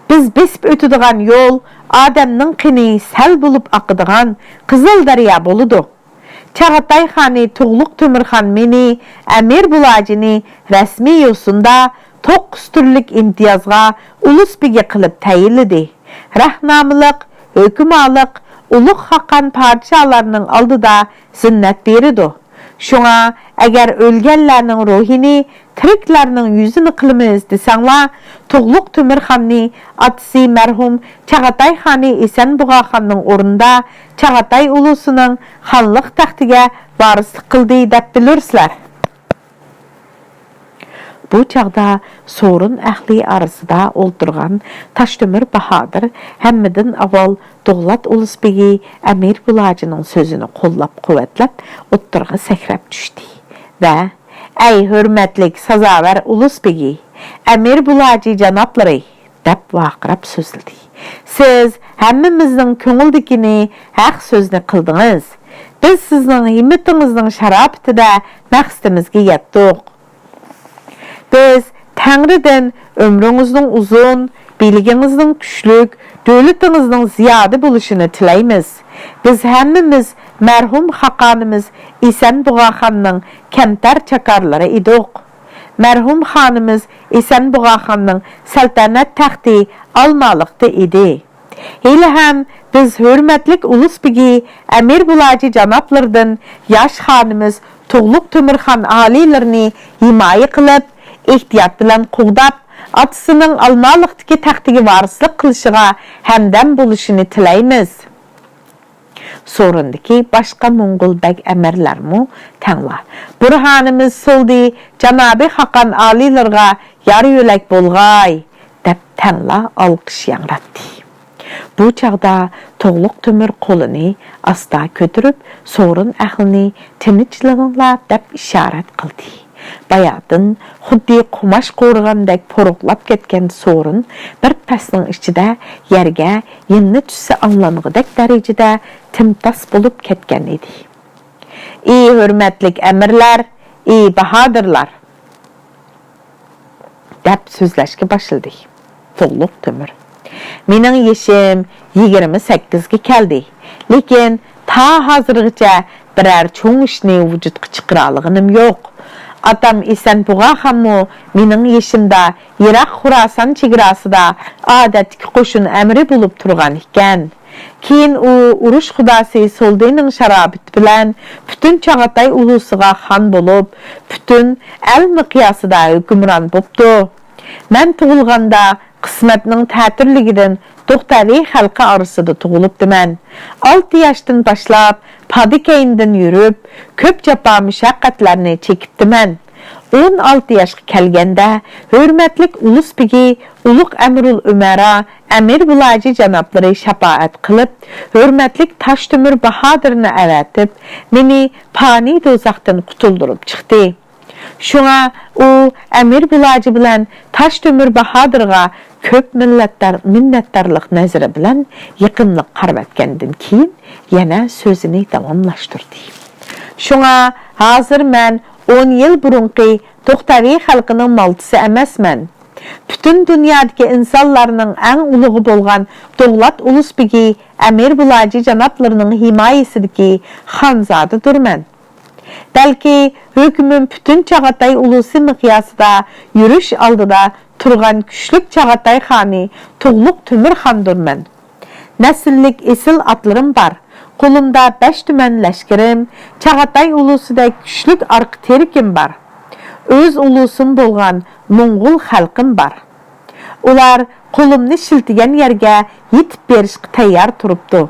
بىز بېسىپ ئۆتىدىغان يول ئادەمنىڭ قېنى سەل بولۇپ ئاقىدىغان قىزىل دەريا بولىدۇ. چاغاتاي خانى تۇغلۇق تۆمۈرخان مېنى، ئەمىر بۇلاجىنى رەسمىي يوسۇندا توققۇز تۈرلۈك ئىمتىيازغا ئۇلۇس بېگى قىلىپ تەيىنلىدى. رەھنامىلىق، ھۆكۈمالىق، ئۇلۇغ خاقان پادىشاھلارنىڭ ئالدىدا زىننەت بېرىدۇ. شۇڭا، ئەگەر ئۆلگەنلەرنىڭ روھىنى تىرىكلەرنىڭ يۈزىنى قىلىمىز دېسەڭلار، تۇغلۇق تۆمۈرخاننى ئاتىسى مەرھۇم چاغاتاي خانى ئېسەن بۇغاخاننىڭ ئورنىدا چاغاتاي ئۇلۇسىنىڭ خانلىق تەختىگە ۋارىسلىق قىلدى دەپ بىلۇرسىلەر. بۇ چاغدا سورۇن ئەھلى ئارىسىدا ئولتۇرغان تاشتۆمۈر باھادىر ھەممىدىن ئاۋۋال دوغلات ئۇلۇس بېگى ئەمىر بۇلاجىنىڭ سۆزىنى قوللاپ-قۇۋۋەتلەپ ئوتتۇرىغا سەكرەپ چۈشتى ۋە، «ئەي ھۆرمەتلىك سازاۋەر ئۇلۇس بېگى، ئەمىر بۇلاجى جانابلىرى!» دەپ ۋارقىراپ سۆزلىدى. «سىز ھەممىمىزنىڭ كۆڭلىدىكىنى، ھەق سۆزنى قىلدىڭىز. بىز سىزنىڭ ھىممىتىڭىزنىڭ شاراپىتىدە مەقسىتىمىزگە يەتتۇق. بىز تەڭرىدىن ئۆمرىڭىزنىڭ ئۇزۇن، بىلىكىڭىزنىڭ كۈچلۈك، دۆلىتىڭىزنىڭ زىيادە بولۇشىنى تىلەيمىز. بىز ھەممىمىز مەرھۇم خاقانىمىز ئېسەن بۇغاخاننىڭ كەمتەر چاكارلىرى ئىدۇق. مەرھۇم خانىمىز ئېسەن بۇغاخاننىڭ سەلتەنەت تەختى ئالمالىقتا ئىدى. ھېلىھەم بىز ھۆرمەتلىك ئۇلۇس بېگى ئەمىر بۇلاجى جانابلىرىدىن ياش خانىمىز تۇغلۇق تۆمۈرخان ئالىيلىرىنى ھىمايە قىلىپ، ئېھتىيات بىلەن قوغداپ، ئاتىسىنىڭ ئالمالىقتىكى تەختىگە ۋارىسلىق قىلىشىغا ھەمدەم بولۇشىنى تىلەيمىز.» سورۇندىكى باشقا موڭغۇل بەگ ئەمىرلەرمۇ تەڭلا، «بۇرھانىمىز سولدى، جانابىي خاقان ئالىيلىرىغا يار يۆلەك بولغاي!» دەپ تەڭلا ئالقىش ياڭراتتى. بۇ چاغدا تۇغلۇق تۆمۈر قولىنى ئاستا كۆتۈرۈپ، سورۇن ئەھلىنى تىنچلىنىڭلار دەپ ئىشارەت قىلدى. باياتىن خۇددى قۇماچ قورۇغاندەك پۇرۇقلاپ كەتكەن سورۇن بىر پەسنىڭ ئىچىدە يەرگە يىڭنە چۈشسە ئاڭلانغۇدەك دەرىجىدە تىمتاس بولۇپ كەتكەن ئىدى. «ئى ھۆرمەتلىك ئەمىرلەر، ئى باھادىرلار!» دەپ سۆزلەشكە باشلىدى تۇغلۇق تۆمۈر. «مېنىڭ يېشىم يىگىرمە سەككىزگە كەلدى، لېكىن تا ھازىرغىچە بىرەر چوڭ ئىشنى ۋۇجۇدقا چىقىرالىغىنىم يوق. ئاتام ئېسەن بۇغاخانمۇ مېنىڭ يېشىمدا يىراق خۇراسان چېگراسىدا ئادەتتىكى قوشۇن ئەمىرى بولۇپ تۇرغان ئىكەن. كېيىن ئۇ ئۇرۇش خۇداسى سولدىنىڭ شارابىتى بىلەن پۈتۈن چاغاتاي ئۇلۇسىغا خان بولۇپ، پۈتۈن ئەل مىقياسىدا ھۆكۈمران بوپتۇ. مەن تۇغۇلغاندا قىسمەتنىڭ تەتۈرلۈكىدىن توختەۋى خەلقى ئارىسىدا تۇغۇلۇپتىمەن. ئالتە ياشتىن باشلاپ پادا كەينىدىن يۈرۈپ، كۆپ جاپا مۇشەققەتلەرنى چېكىپتىمەن. ئون ئالتە ياشقا كەلگەندە ھۆرمەتلىك ئۇلۇس بېگى ئۇلۇغ ئەمىرۇل ئۈمەرا ئەمىر بۇلاجى جانابلىرى شاپائەت قىلىپ، ھۆرمەتلىك تاشتۆمۈر باھادىرنى ئەۋەتىپ، مېنى پانىي دوزاختىن قۇتۇلدۇرۇپ چىقتى. شۇڭا ئۇ ئەمىر بۇلاجى بىلەن تاشتۆمۈر باھادىرغا كۆپ مىللەتدار، مىننەتدارلىق نەزىرى بىلەن يېقىملىق قارىۋەتكەندىن كېيىن يەنە سۆزىنى داۋاملاشتۇردى. شۇڭا ھازىر مەن ئون يىل بۇرۇنقى توختەۋى خەلقىنىڭ مالتىسى ئەمەسمەن. پۈتۈن دۇنيادىكى ئىنسانلارنىڭ ئەڭ ئۇلۇغى بولغان دوغلات ئۇلۇس بېگى ئەمىر بۇلاجى جانابلىرىنىڭ ھىمايىسىدىكى خانزادىدۇرمەن. بەلكى ھۆكمۈم پۈتۈن چاغاتاي ئۇلۇسى مىقياسىدا يۈرۈش ئالدىدا تۇرغان كۈچلۈك چاغاتاي خانى تۇغلۇق تۆمۈر خاندۇرمەن. نەسىللىك ئېسىل ئاتلىرىم بار. قولۇمدا بەش تۈمەن لەشكىرىم، چاغاتاي ئۇلۇسىدەك كۈچلۈك ئارقا تىرىكىم بار. ئۆز ئۇلۇسۇم بولغان موڭغۇل خەلقىم بار. ئۇلار قولۇمنى شىلتىگەن يەرگە يېتىپ بېرىشقا تەييار تۇرۇپتۇ.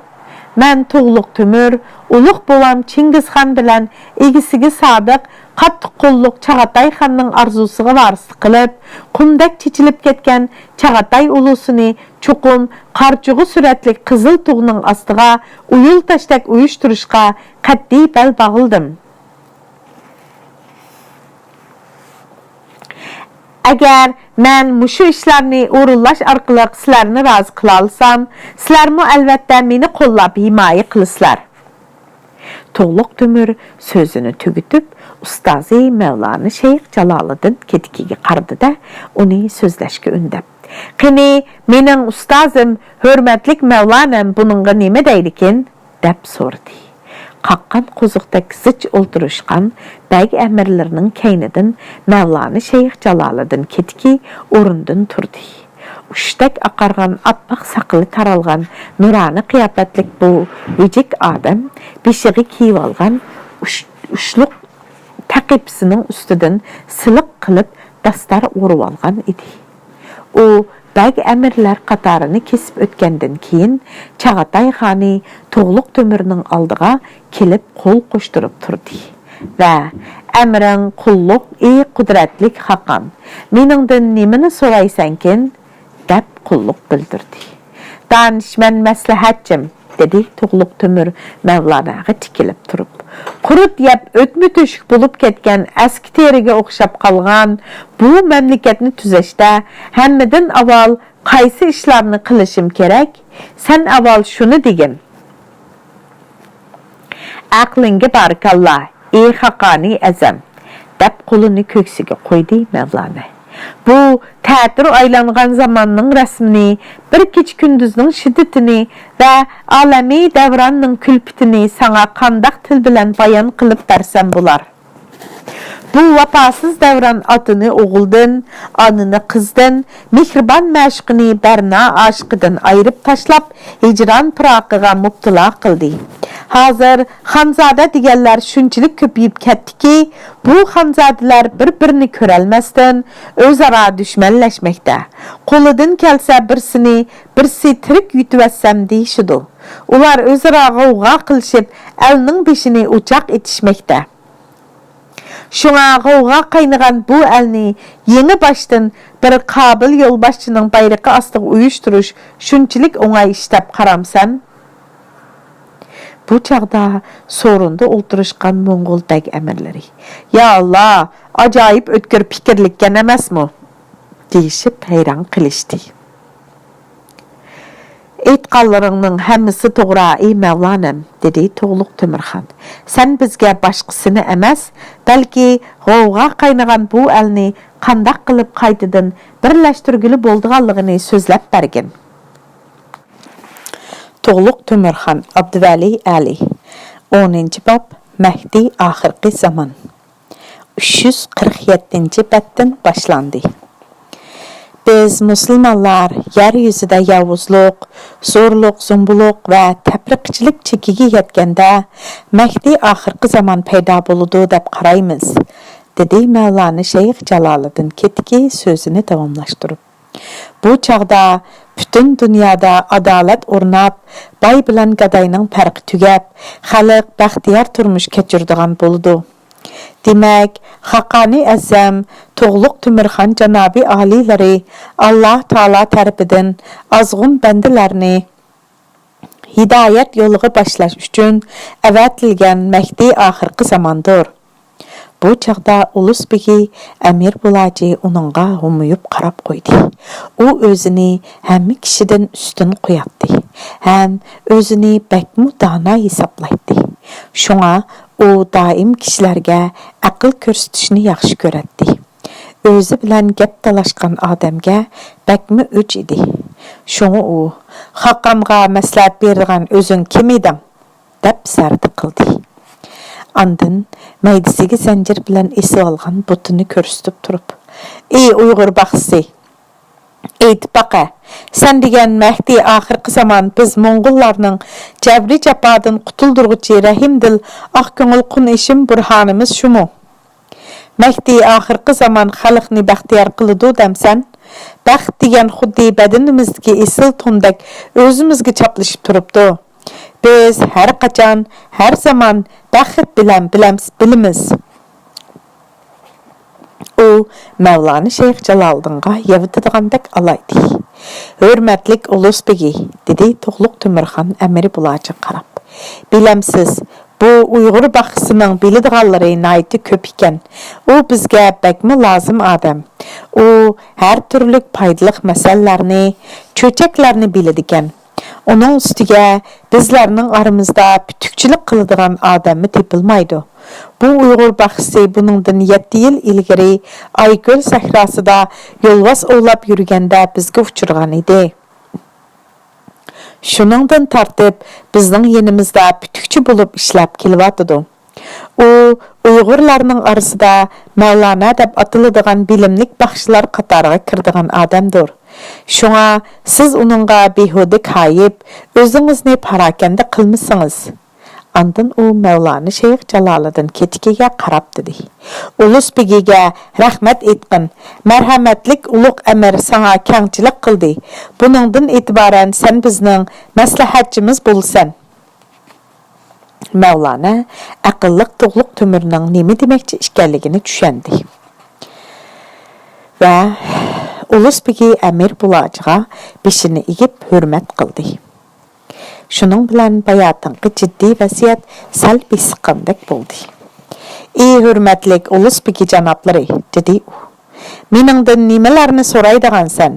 مەن تۇغلۇق تۆمۈر، ئۇلۇغ بوۋام چىڭگىزخان بىلەن ئىگىسىگە سادىق، قاتتىق قوللۇق چاغاتاي خاننىڭ ئارزۇسىغا ۋارىسلىق قىلىپ، قۇمدەك چېچىلىپ كەتكەن چاغاتاي ئۇلۇسىنى چوقۇم قارچۇغا سۈرەتلىك قىزىل تۇغنىڭ ئاستىغا ئۇيۇل تاشتەك ئۇيۇشتۇرۇشقا قەتئىي بەل باغلىدىم. ئەگەر مەن مۇشۇ ئىشلارنى ئورۇنلاش ئارقىلىق سىلەرنى رازى قىلالىسام، سىلەرمۇ ئەلۋەتتە مېنى قوللاپ ھىمايە قىلىسىلەر. تۇغلۇق تۆمۈر سۆزىنى تۈگىتىپ، ئۇستازى مەۋلانا شەيخ جالالىدىن كېتىكىگە قارىدى-دە، ئۇنى سۆزلەشكە ئۈندەپ، قېنى، مېنىڭ ئۇستازىم، ھۆرمەتلىك مەۋلانەم بۇنىڭغا نېمە دەيدىكىن؟ دەپ سورىدى. قاققان قوزۇقتەك زىچ ئولتۇرۇشقان بەگ ئەمىرلىرىنىڭ كەينىدىن مەۋلانا شەيخ جالالىدىن كېتىكى ئورنىدىن تۇردى. ئۇچتەك ئاقارغان ئاپئاق ساقىلى تارالغان نۇرانە قىياپەتلىك بۇ ۋىجىك ئادەم بېشىغا كىيىۋالغان ئۇچ-، ئۇچلۇق تەقىپىسىنىڭ ئۈستىدىن سىلىق قىلىپ داستار ئورىۋالغان ئىدى. ئۇ بەگ ئەمىرلەر قاتارىنى كېسىپ ئۆتكەندىن كېيىن، چاغاتاي خانى تۇغلۇق تۆمۈرنىڭ ئالدىغا كېلىپ قول قوشتۇرۇپ تۇردى ۋە، «ئەمرىڭ قۇللۇق، ئى قۇدرەتلىك خاقان، مېنىڭدىن نېمىنى سورايسەنكىن؟» دەپ قۇللۇق بىلدۈردى. «دانىشمەن مەسلىھەتچىم»، دېدى تۇغلۇق تۆمۈر مەۋلاناغا تىكىلىپ تۇرۇپ. «قۇرت يەپ ئۆتمە تۆشۈك بولۇپ كەتكەن ئەسكى تېرىگە ئوخشاپ قالغان بۇ مەملىكەتنى تۈزەشتە ھەممىدىن ئاۋۋال قايسى ئىشلارنى قىلىشىم كېرەك؟ سەن ئاۋۋال شۇنى دېگىن.» «ئەقلىڭگە بارىكاللا، ئى خاقانى ئەزەم!» دەپ قولىنى كۆكسىگە قويدى مەۋلانا. «بۇ تەتۈر ئايلانغان زاماننىڭ رەسمىنى، بىر كېچە-كۈندۈزنىڭ شىددىتىنى ۋە ئالەمى دەۋراننىڭ كۈلپىتىنى ساڭا قانداق تىل بىلەن بايان قىلىپ بەرسەم بولار؟ بۇ ۋاپاسىز دەۋران ئاتىنى ئوغۇلدىن، ئانىنى قىزدىن، مېھرىبان مەشۇقىنى بەرنا ئاشىقىدىن ئايرىپ تاشلاپ، ھىجران پىراقىغا مۇپتىلا قىلدى. ھازىر خانزادە دېگەنلەر شۇنچىلىك كۆپىيىپ كەتتىكى، بۇ خانزادىلەر بىر-بىرىنى كۆرەلمەستىن، ئۆزئارا دۈشمەنلەشمەكتە. قولىدىن كەلسە بىرسىنى بىرسى تىرىك يۇتۇۋەتسەم دېيىشىدۇ. ئۇلار ئۆزئارا غوۋغا قىلىشىپ، ئەلنىڭ بېشىنى ئوچاق ئېتىشمەكتە. شۇڭا غوۋغا قاينىغان بۇ ئەلنى يېڭى باشتىن بىر قابىل يولباشچىنىڭ بايرىقى ئاستىغا ئۇيۇشتۇرۇش شۇنچىلىك ئوڭاي ئىش دەپ قارامسەن؟» بۇ چاغدا سورۇندا ئولتۇرۇشقان موڭغۇل بەگ ئەمىرلىرى، «يا ئاللا، ئاجايىپ ئۆتكۈر پىكىرلىككەن ئەمەسمۇ؟» دېيىشىپ ھەيران قېلىشتى. «ئېيتقانلىرىڭنىڭ ھەممىسى توغرا، ئى مەۋلانەم»، دېدى تۇغلۇق تۆمۈرخان. «سەن بىزگە باشقىسىنى ئەمەس، بەلكى غوۋغا قاينىغان بۇ ئەلنى قانداق قىلىپ قايتىدىن بىرلەشتۈرگىلى بولىدىغانلىقىنى سۆزلەپ بەرگىن.» تۇغلۇق تۆمۈرخان، ئابدۇۋەلى ئەلى. ئونىنچى باب، مەھدى ئاخىرقى زامان. ئۈچ يۈز قىرىق يەتتىنچى بەتتىن باشلاندى. بىز مۇسۇلمانلار يەر يۈزىدە ياۋۇزلۇق، زورلۇق، زومبۇلۇق ۋە تەپرىقىچىلىك چېكىگە يەتكەندە، مەھدى ئاخىرقى زامان پەيدا بولىدۇ دەپ قارايمىز، دېدى مەۋلانا شەيخ جالالىدىن كېتىكى سۆزىنى داۋاملاشتۇرۇپ. بۇ چاغدا پۈتۈن دۇنيادا ئادالەت ئورناپ، باي بىلەن گاداينىڭ پەرقى تۈگەپ، خەلق بەختىيار تۇرمۇش كەچۈرىدىغان بولىدۇ. دېمەك، خاقانى ئەزەم، تۇغلۇق تۆمۈرخان جانابىي ئالىيلىرى ئاللا تائالا تەرىپىدىن ئازغۇن بەندىلەرنى ھىدايەت يولىغا باشلاش ئۈچۈن ئەۋەتىلگەن مەھدى ئاخىرقى زاماندۇر. بۇ چاغدا ئۇلۇس بېگى ئەمىر بۇلاجى ئۇنىڭغا ھومىيىپ قاراپ قويدى. ئۇ ئۆزىنى ھەممە كىشىدىن ئۈستۈن قوياتتى ھەم ئۆزىنى بەكمۇ دانا ھېسابلايتتى. شۇڭا ئۇ دائىم كىشىلەرگە ئەقىل كۆرسىتىشنى ياخشى كۆرەتتى. ئۆزى بىلەن گەپ تالاشقان ئادەمگە بەكمۇ ئۆچ ئىدى. شۇڭا ئۇ، «خاقانغا مەسلىھەت بېرىدىغان ئۆزۈڭ كىم ئىدىڭ؟» دەپ زەردە قىلدى. ئاندىن مەيدىسىگە زەنجىر بىلەن ئېسىۋالغان بۇتىنى كۆرسىتىپ تۇرۇپ، «ئى ئۇيغۇر باخشىسى! ئېيتىپ باقە، سەن دېگەن مەھدى ئاخىرقى زامان بىز موڭغۇللارنىڭ جەبرى جاپادىن قۇتۇلدۇرغۇچى رەھىمدىل ئاق كۆڭۈل قۇن ئېشىم بۇرھانىمىز شۇمۇ؟ مەھدى ئاخىرقى زامان خەلقنى بەختىيار قىلىدۇ دەمسەن؟ بەخت دېگەن خۇددى بەدىنىمىزدىكى ئېسىل توندەك ئۆزىمىزگە چاپلىشىپ تۇرۇپتۇ. بىز ھەر قاچان، ھەر زامان بەخت بىلەن بىلەمس-، بىلىمىز.» ئۇ مەۋلانا شەيخ جالالىدىنغا يەۋېتىدىغاندەك ئالايدى. «ھۆرمەتلىك ئۇلۇس بېگى»، دېدى تۇغلۇق تۆمۈرخان ئەمىر بۇلاجىغا قاراپ. «بىلەمسىز، بۇ ئۇيغۇر باخشىسىنىڭ بىلىدىغانلىرى ناھايىتى كۆپ ئىكەن. ئۇ بىزگە بەكمۇ لازىم ئادەم. ئۇ ھەر تۈرلۈك پايدىلىق مەسەللەرنى، چۆچەكلەرنى بىلىدىكەن. ئۇنىڭ ئۈستىگە بىزلەرنىڭ ئارىمىزدا پۈتۈكچىلىك قىلىدىغان ئادەممۇ تېپىلمايدۇ. بۇ ئۇيغۇر باخشىسى بۇنىڭدىن يەتتە يىل ئىلگىرى ئايكۆل سەھراسىدا يولۋاس ئوۋلاپ يۈرگەندە بىزگە ئۇچرىغان ئىدى. شۇنىڭدىن تارتىپ بىزنىڭ يېنىمىزدا پۈتۈكچى بولۇپ ئىشلەپ كېلىۋاتىدۇ. ئۇ ئۇيغۇرلارنىڭ ئارىسىدا مەۋلانا دەپ ئاتىلىدىغان بىلىملىك باخشىلار قاتارىغا كىرىدىغان ئادەمدۇر. شۇڭا سىز ئۇنىڭغا بىھۇدە كايىپ، ئۆزىڭىزنى پاراكەندە قىلمىسىڭىز.» ئاندىن ئۇ مەۋلانا شەيخ جالالىدىن كېتىكىگە قاراپ دېدى، «ئۇلۇس بېگىگە رەھمەت ئېيتقىن. مەرھەمەتلىك ئۇلۇغ ئەمىر ساڭا كەڭچىلىك قىلدى. بۇنىڭدىن ئېتىبارەن سەن بىزنىڭ مەسلىھەتچىمىز بولىسەن.» مەۋلانا ئەقىللىق تۇغلۇق تۆمۈرنىڭ نېمە دېمەكچى ئىكەنلىكىنى چۈشەندى ۋە ئۇلۇس بېگى ئەمىر بۇلاجىغا بېشىنى ئېگىپ ھۆرمەت قىلدى. شۇنىڭ بىلەن باياتىنقى جىددىي ۋەزىيەت سەل بېسىققاندەك بولدى. «ئى ھۆرمەتلىك ئۇلۇس بېگى جانابلىرى!» دېدى ئۇ. «مېنىڭدىن نېمىلەرنى سورايدىغانسەن؟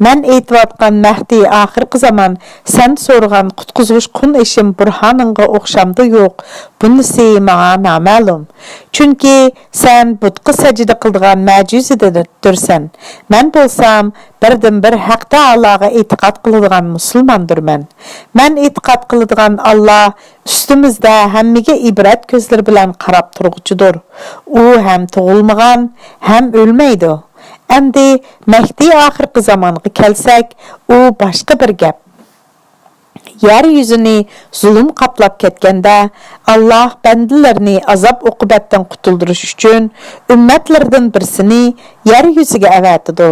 مەن ئېيتىۋاتقان مەھدى ئاخىرقى زامان سەن سورىغان قۇتقۇزغۇچ قۇن ئېشىم بۇرھانىڭغا ئوخشامدۇ يوق، بۇنىسى ماڭا نامەلۇم. چۈنكى سەن بۇتقا سەجدە قىلىدىغان مەجۈزىدىدۇرسەن. مەن بولسام بىردىنبىر ھەق تائالاغا ئېتىقاد قىلىدىغان مۇسۇلماندۇرمەن. مەن ئېتىقاد قىلىدىغان ئاللا ئۈستىمىزدە ھەممىگە ئىبرەت كۆزلىرى بىلەن قاراپ تۇرغۇچىدۇر. ئۇ ھەم تۇغۇلمىغان، ھەم ئۆلمەيدۇ. ئەمدى مەھدى ئاخىرقى زامانغا كەلسەك، ئۇ باشقا بىر گەپ. يەر يۈزىنى زۇلۇم قاپلاپ كەتكەندە، ئاللا بەندىلىرىنى ئازاب-ئوقۇبەتتىن قۇتۇلدۇرۇش ئۈچۈن ئۈممەتلىرىدىن بىرسىنى يەر يۈزىگە ئەۋەتىدۇ.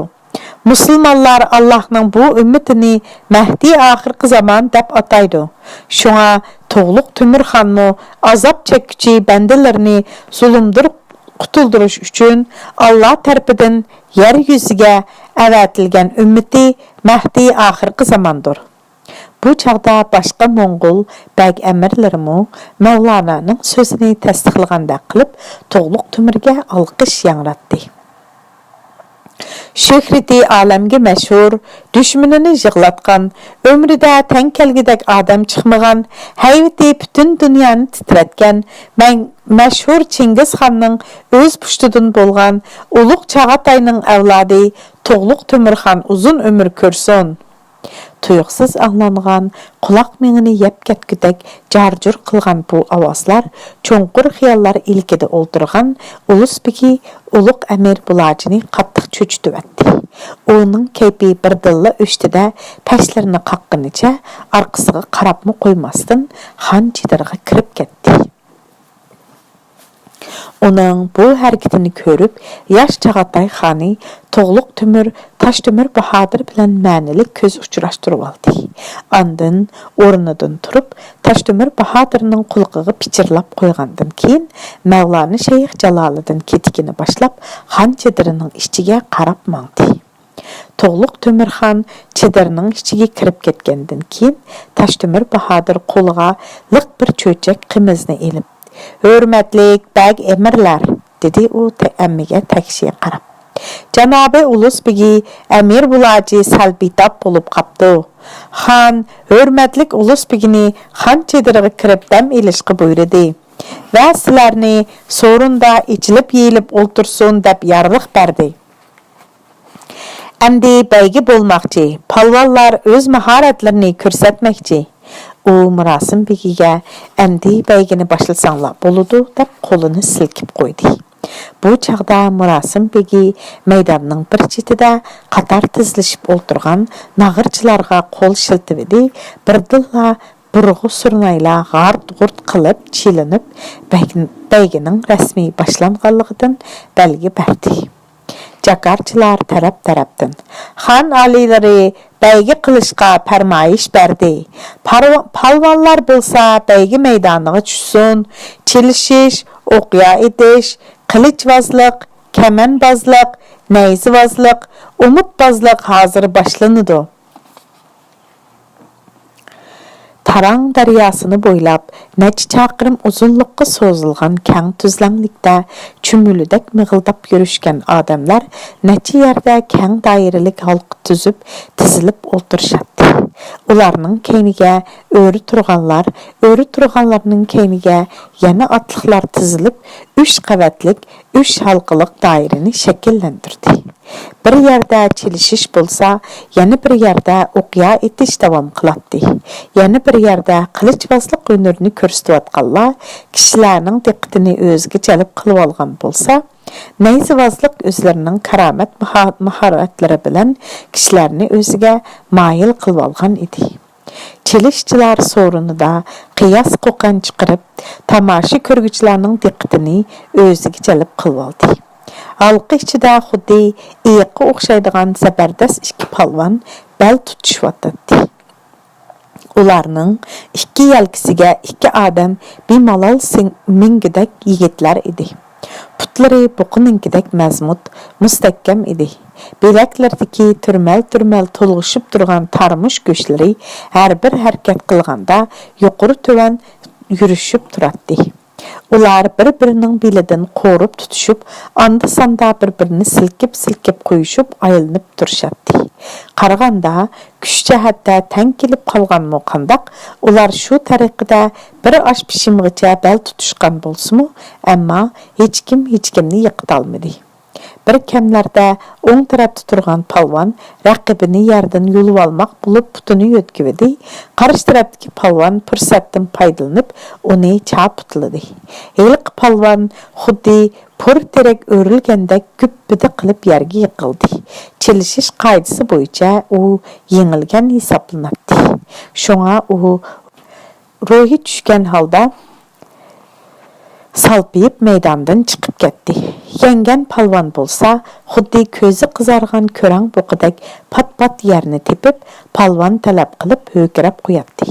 مۇسۇلمانلار ئاللاھنىڭ بۇ ئۈممىتىنى مەھدى ئاخىرقى زامان دەپ ئاتايدۇ. شۇڭا تۇغلۇق تۆمۈرخانمۇ ئازاب چەككۈچى بەندىلىرىنى زۇلۇمدىن قۇتۇلدۇرۇش ئۈچۈن ئاللا تەرىپىدىن يەر يۈزىگە ئەۋەتىلگەن ئۈممىتى مەھدى ئاخىرقى زاماندۇر. بۇ چاغدا باشقا موڭغۇل بەگ ئەمىرلىرىمۇ مەۋلانانىڭ سۆزىنى تەستىقلىغاندەك قىلىپ، تۇغلۇق تۆمۈرگە ئالقىش ياڭراتتى. شۆھرىتى ئالەمگە مەشھۇر، دۈشمىنىنى يىغلاتقان، ئۆمرىدە تەڭ كەلگۈدەك ئادەم چىقمىغان، ھەيۋىتى پۈتۈن دۇنيانى تىترەتكەن، مەڭ-، مەشھۇر چىڭگىزخاننىڭ ئۆز پۇشتىدىن بولغان ئۇلۇغ چاغاتاينىڭ ئەۋلادى تۇغلۇق تۆمۈرخان ئۇزۇن ئۆمۈر كۆرسۇن! تۇيۇقسىز ئاڭلانغان، قۇلاق مېڭىنى يەپ كەتكۈدەك جارجۇر قىلغان بۇ ئاۋازلار چوڭقۇر خىياللار ئىلكىدە ئولتۇرغان ئۇلۇس بېگى ئۇلۇغ ئەمىر بۇلاجىنى قاتتىق چۆچۈتۈۋەتتى. ئۇنىڭ كەيپى بىردىنلا ئۆچتى-دە، پەشلىرىنى قاققىنىچە ئارقىسىغا قاراپمۇ قويماستىن خان چېدىرىغا كىرىپ كەتتى. ئۇنىڭ بۇ ھەرىكىتىنى كۆرۈپ، ياش چاغاتاي خانى تۇغلۇق تۆمۈر تاشتۆمۈر باھادىر بىلەن مەنىلىك كۆز ئۇچراشتۇرۇۋالدى. ئاندىن ئورنىدىن تۇرۇپ، تاشتۆمۈر باھادىرنىڭ قۇلىقىغا پىچىرلاپ قويغاندىن كېيىن، مەۋلانا شەيخ جالالىدىن كېتىكىنى باشلاپ، خان چېدىرىنىڭ ئىچىگە قاراپ ماڭدى. تۇغلۇق تۆمۈرخان چېدىرنىڭ ئىچىگە كىرىپ كەتكەندىن كېيىن، تاشتۆمۈر باھادىر قولىغا لىق بىر چۆچەك قىمىزنى ئېلىپ، «ھۆرمەتلىك بەگ ئەمىرلەر!» دېدى ئۇ تە-، ھەممىگە تەكشى قاراپ. «جانابى ئۇلۇس بېگى ئەمىر بۇلاجى سەل بىتاپ بولۇپ قاپتۇ. خان ھۆرمەتلىك ئۇلۇس بېگىنى خان چېدىرىغا كىرىپ دەم ئېلىشقا بۇيرۇدى ۋە سىلەرنى سورۇندا ئېچىلىپ يېيىلىپ ئولتۇرسۇن دەپ يارلىق بەردى. ئەمدى بەيگە بولماقچى، پالۋانلار ئۆز ماھارەتلىرىنى كۆرسەتمەكچى.» ئۇ مۇراسىم بېگىگە ئەمدى بەيگىنى باشلىساڭلار بولىدۇ، دەپ قولىنى سىلكىپ قويدى. بۇ چاغدا مۇراسىم بېگى مەيداننىڭ بىر چېتىدە قاتار تىزلىشىپ ئولتۇرغان ناغرىچىلارغا قول شىلتىۋىدى، بىردىنلا بۇرغا سۈرنايلا غارت-غۇرت قىلىپ چېلىنىپ، بەگ-، بەيگىنىڭ رەسمىي باشلانغانلىقىدىن بەلگە بەردى. جاكارچىلار تەرەپ-تەرەپتىن، «خان ئالىيلىرى بەيگە قىلىشقا پەرمايىش بەردى. پارۋا-، پالۋانلار بولسا بەيگە مەيدانىغا چۈشسۇن. چېلىشىش، ئوقيا ئېتىش، قىلىچۋازلىق، كەمەنبازلىق، نەيزىۋازلىق، ئومۇتبازلىق ھازىر باشلىنىدۇ.» تاراڭ دەرياسىنى بويلاپ، نەچچە چاقىرىم ئۇزۇنلۇققا سوزۇلغان كەڭ تۈزلەڭلىكتە چۈمۈلىدەك مىغىلداپ يۈرۈشكەن ئادەملەر نەچچە يەردە كەڭ دائىرىلىك ھالقا تۈزۈپ، تىزىلىپ ئولتۇرۇشاتتى. ئۇلارنىڭ كەينىگە ئۆرە تۇرغانلار، ئۆرە تۇرغانلارنىڭ كەينىگە يەنە ئاتلىقلار تىزىلىپ، ئۈچ قەۋەتلىك، ئۈچ ھالقىلىق دائىرىنى شەكىللەندۈردى. بىر يەردە چېلىشىش بولسا، يەنە بىر يەردە ئوقيا ئېتىش داۋام قىلاتتى. يەنە بىر يەردە قىلىچۋازلىق ھۈنىرىنى كۆرسىتىۋاتقانلار كىشىلەرنىڭ دىققىتىنى ئۆزىگە جەلپ قىلىۋالغان بولسا، نەيزىۋازلىق ئۆزلىرىنىڭ كارامەت ماھا-، ماھارەتلىرى بىلەن كىشىلەرنى ئۆزىگە مايىل قىلىۋالغان ئىدى. چېلىشچىلار سورۇنىدا قىياس-قوقەن چىقىرىپ، تاماشا كۆرگۈچىلەرنىڭ دىققىتىنى ئۆزىگە جەلپ قىلىۋالدى. ھالقا ئىچىدە خۇددى ئېيىققا ئوخشايدىغان زەبەردەس ئىككى پالۋان بەل تۇتۇشۇۋاتاتتى. ئۇلارنىڭ ئىككى يەلكىسىگە ئىككى ئادەم بىمالال سىڭ-، مىڭگۈدەك يىگىتلەر ئىدى. پۇتلىرى بۇقىنىڭكىدەك مەزمۇت، مۇستەھكەم ئىدى. بىلەكلىرىدىكى تۈرمەل-تۈرمەل تولغىشىپ تۇرغان تارمۇش گۆشلىرى ھەر بىر ھەرىكەت قىلغاندا يۇقىرى-تۆۋەن يۈرۈشۈپ تۇراتتى. ئۇلار بىر-بىرىنىڭ بېلىدىن قورۇپ تۇتۇشۇپ، ئاندا-ساندا بىر-بىرىنى سىلكىپ-سىلكىپ قويۇشۇپ ئايلىنىپ تۇرۇشاتتى. قارىغاندا، كۈچ جەھەتتە تەڭ كېلىپ قالغانمۇ قانداق، ئۇلار شۇ تەرىقىدە بىر ئاش پىشىمغىچە بەل تۇتۇشقان بولسىمۇ، ئەمما ھېچكىم ھېچكىمنى يىقىتالمىدى. بىر كەملەردە ئوڭ تەرەپتە تۇرغان پالۋان رەقىبىنى يەردىن يۇلۇۋالماق بولۇپ پۇتىنى يۆتكىۋىدى، قارشى تەرەپتىكى پالۋان پۇرسەتتىن پايدىلىنىپ ئۇنى چاپۇتلىدى. ھېلىقى پالۋان خۇددى پور تېرەك ئۆرۈلگەندەك گۈپپىدە قىلىپ يەرگە يىقىلدى. چېلىشىش قائىدىسى بويىچە ئۇ يېڭىلگەن ھېسابلىناتتى. شۇڭا ئۇ روھى چۈشكەن ھالدا سالپىيىپ مەيداندىن چىقىپ كەتتى. يەڭگەن پالۋان بولسا خۇددى كۆزى قىزارغان كۆرەڭ بۇقىدەك پات-پات يەرنى تېپىپ، پالۋان تەلەپ قىلىپ ھۆركىرەپ قوياتتى.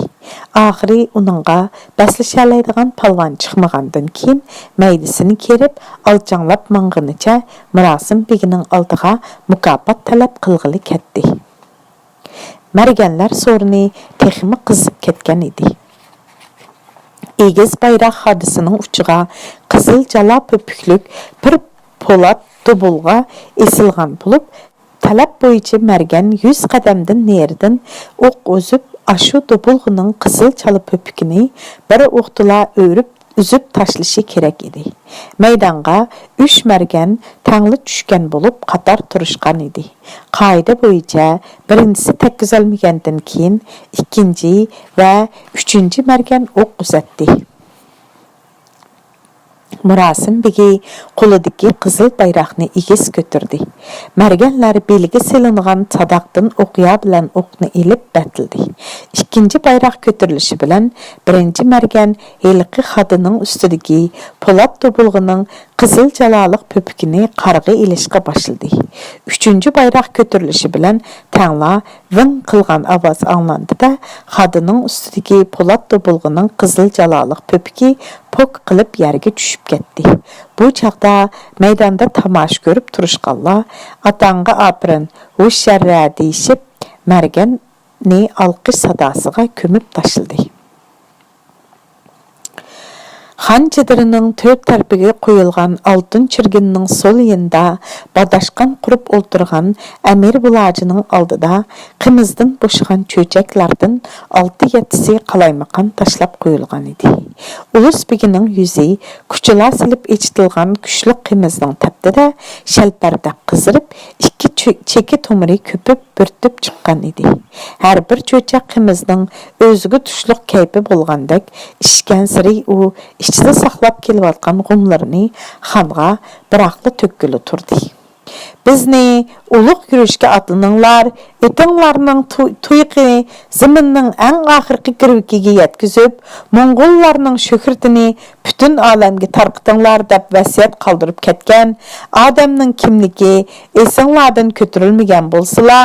ئاخىرى ئۇنىڭغا بەسلىشەلەيدىغان پالۋان چىقمىغاندىن كېيىن، مەيدىسىنى كېرىپ، ئالچاڭلاپ ماڭغىنىچە مۇراسىم بېگىنىڭ ئالدىغا مۇكاپات تەلەپ قىلغىلى كەتتى. مەرگەنلەر سورۇنى تېخىمۇ قىزىپ كەتكەن ئىدى. ئېگىز بايراق خادىسىنىڭ ئۇچىغا قىزىل جالا پۆپۈكلۈك بىر پولات دوبۇلغا ئېسىلغان بولۇپ، تەلەپ بويىچە مەرگەن يۈز قەدەمدىن نېرىدىن ئوق ئۈزۈپ، ئاشۇ دوبۇلغىنىڭ قىزىل چالا پۆپۈكىنى بىر ئوقتىلا ئۆرۈپ ئۈزۈپ تاشلىشى كېرەك ئىدى. مەيدانغا ئۈچ مەرگەن تەڭلا چۈشكەن بولۇپ، قاتار تۇرۇشقان ئىدى. قائىدە بويىچە بىرىنچىسى تەگكۈزەلمىگەندىن كېيىن، ئىككىنچى ۋە ئۈچىنچى مەرگەن ئوق ئۇزاتتى. مۇراسىم بېگى قولىدىكى قىزىل بايراقنى ئېگىز كۆتۈردى. مەرگەنلەر بېلىگە سېلىنغان ساداقتىن ئوقيا بىلەن ئوقنى ئېلىپ بەتلىدى. ئىككىنچى بايراق كۆتۈرۈلۈشى بىلەن بىرىنچى مەرگەن ھېلىقى خادىنىڭ ئۈستىدىكى پولات دوبۇلغىنىڭ قىزىل جالالىق پۆپۈكىنى قارغا ئېلىشقا باشلىدى. ئۈچىنچى بايراق كۆتۈرۈلۈشى بىلەن تەڭلا ۋىڭ قىلغان ئاۋاز ئاڭلاندى-دە، خادىنىڭ ئۈستىدىكى پولات دوبۇلغىنىڭ قىزىل جالالىق پۆپۈكى پوك قىلىپ يەرگە چۈشۈپ كەتتى. بۇ چاغدا مەيداندا تاماشا كۆرۈپ تۇرۇشقانلار «ئاتاڭغا ئاپىرىن، ھوشياررە» دېيىشىپ، مەرگەننى ئالقىش ساداسىغا كۆمۈپ تاشلىدى. خان چېدىرىنىڭ تۆت تەرىپىگە قويۇلغان ئالتۇن چىرگىننىڭ سول يېنىدا باداشقان قۇرۇپ ئولتۇرغان ئەمىر بۇلاجىنىڭ ئالدىدا قىمىزدىن بوشىغان چۆچەكلەردىن ئالتە-يەتتىسى قالايمىقان تاشلاپ قويۇلغان ئىدى. ئۇلۇس بېگىنىڭ يۈزى كۇچىلا سېلىپ ئېچىتىلغان كۈچلۈك قىمىزنىڭ تەپتىدە شەلپەردەپ قىزىرىپ، ئىككى چۆ-، چېكە تومۇرى كۆپۈپ، بۆرتۈپ چىققان ئىدى. ھەر بىر چۆچەك قىمىزنىڭ ئۆزىگە تۇشلۇق كەيپى بولغاندەك، ئىچكەنسېرى ئۇ ئىچىدە ساقلاپ كېلىۋاتقان غۇملىرىنى خانغا بىراقلا تۆككىلى تۇردى. «بىزنى ئۇلۇغ يۈرۈشكە ئاتلىنىڭلار، ئېتىڭلارنىڭ تۇ-، تۇيىقى زېمىننىڭ ئەڭ ئاخىرقى گىرۋىكىگە يەتكۈزۈپ، موڭغۇللارنىڭ شۆھرىتىنى پۈتۈن ئالەمگە تارقىتىڭلار» دەپ ۋەسىيەت قالدۇرۇپ كەتكەن ئادەمنىڭ كىملىكى ئېسىڭلاردىن كۆتۈرۈلمىگەن بولسىلا،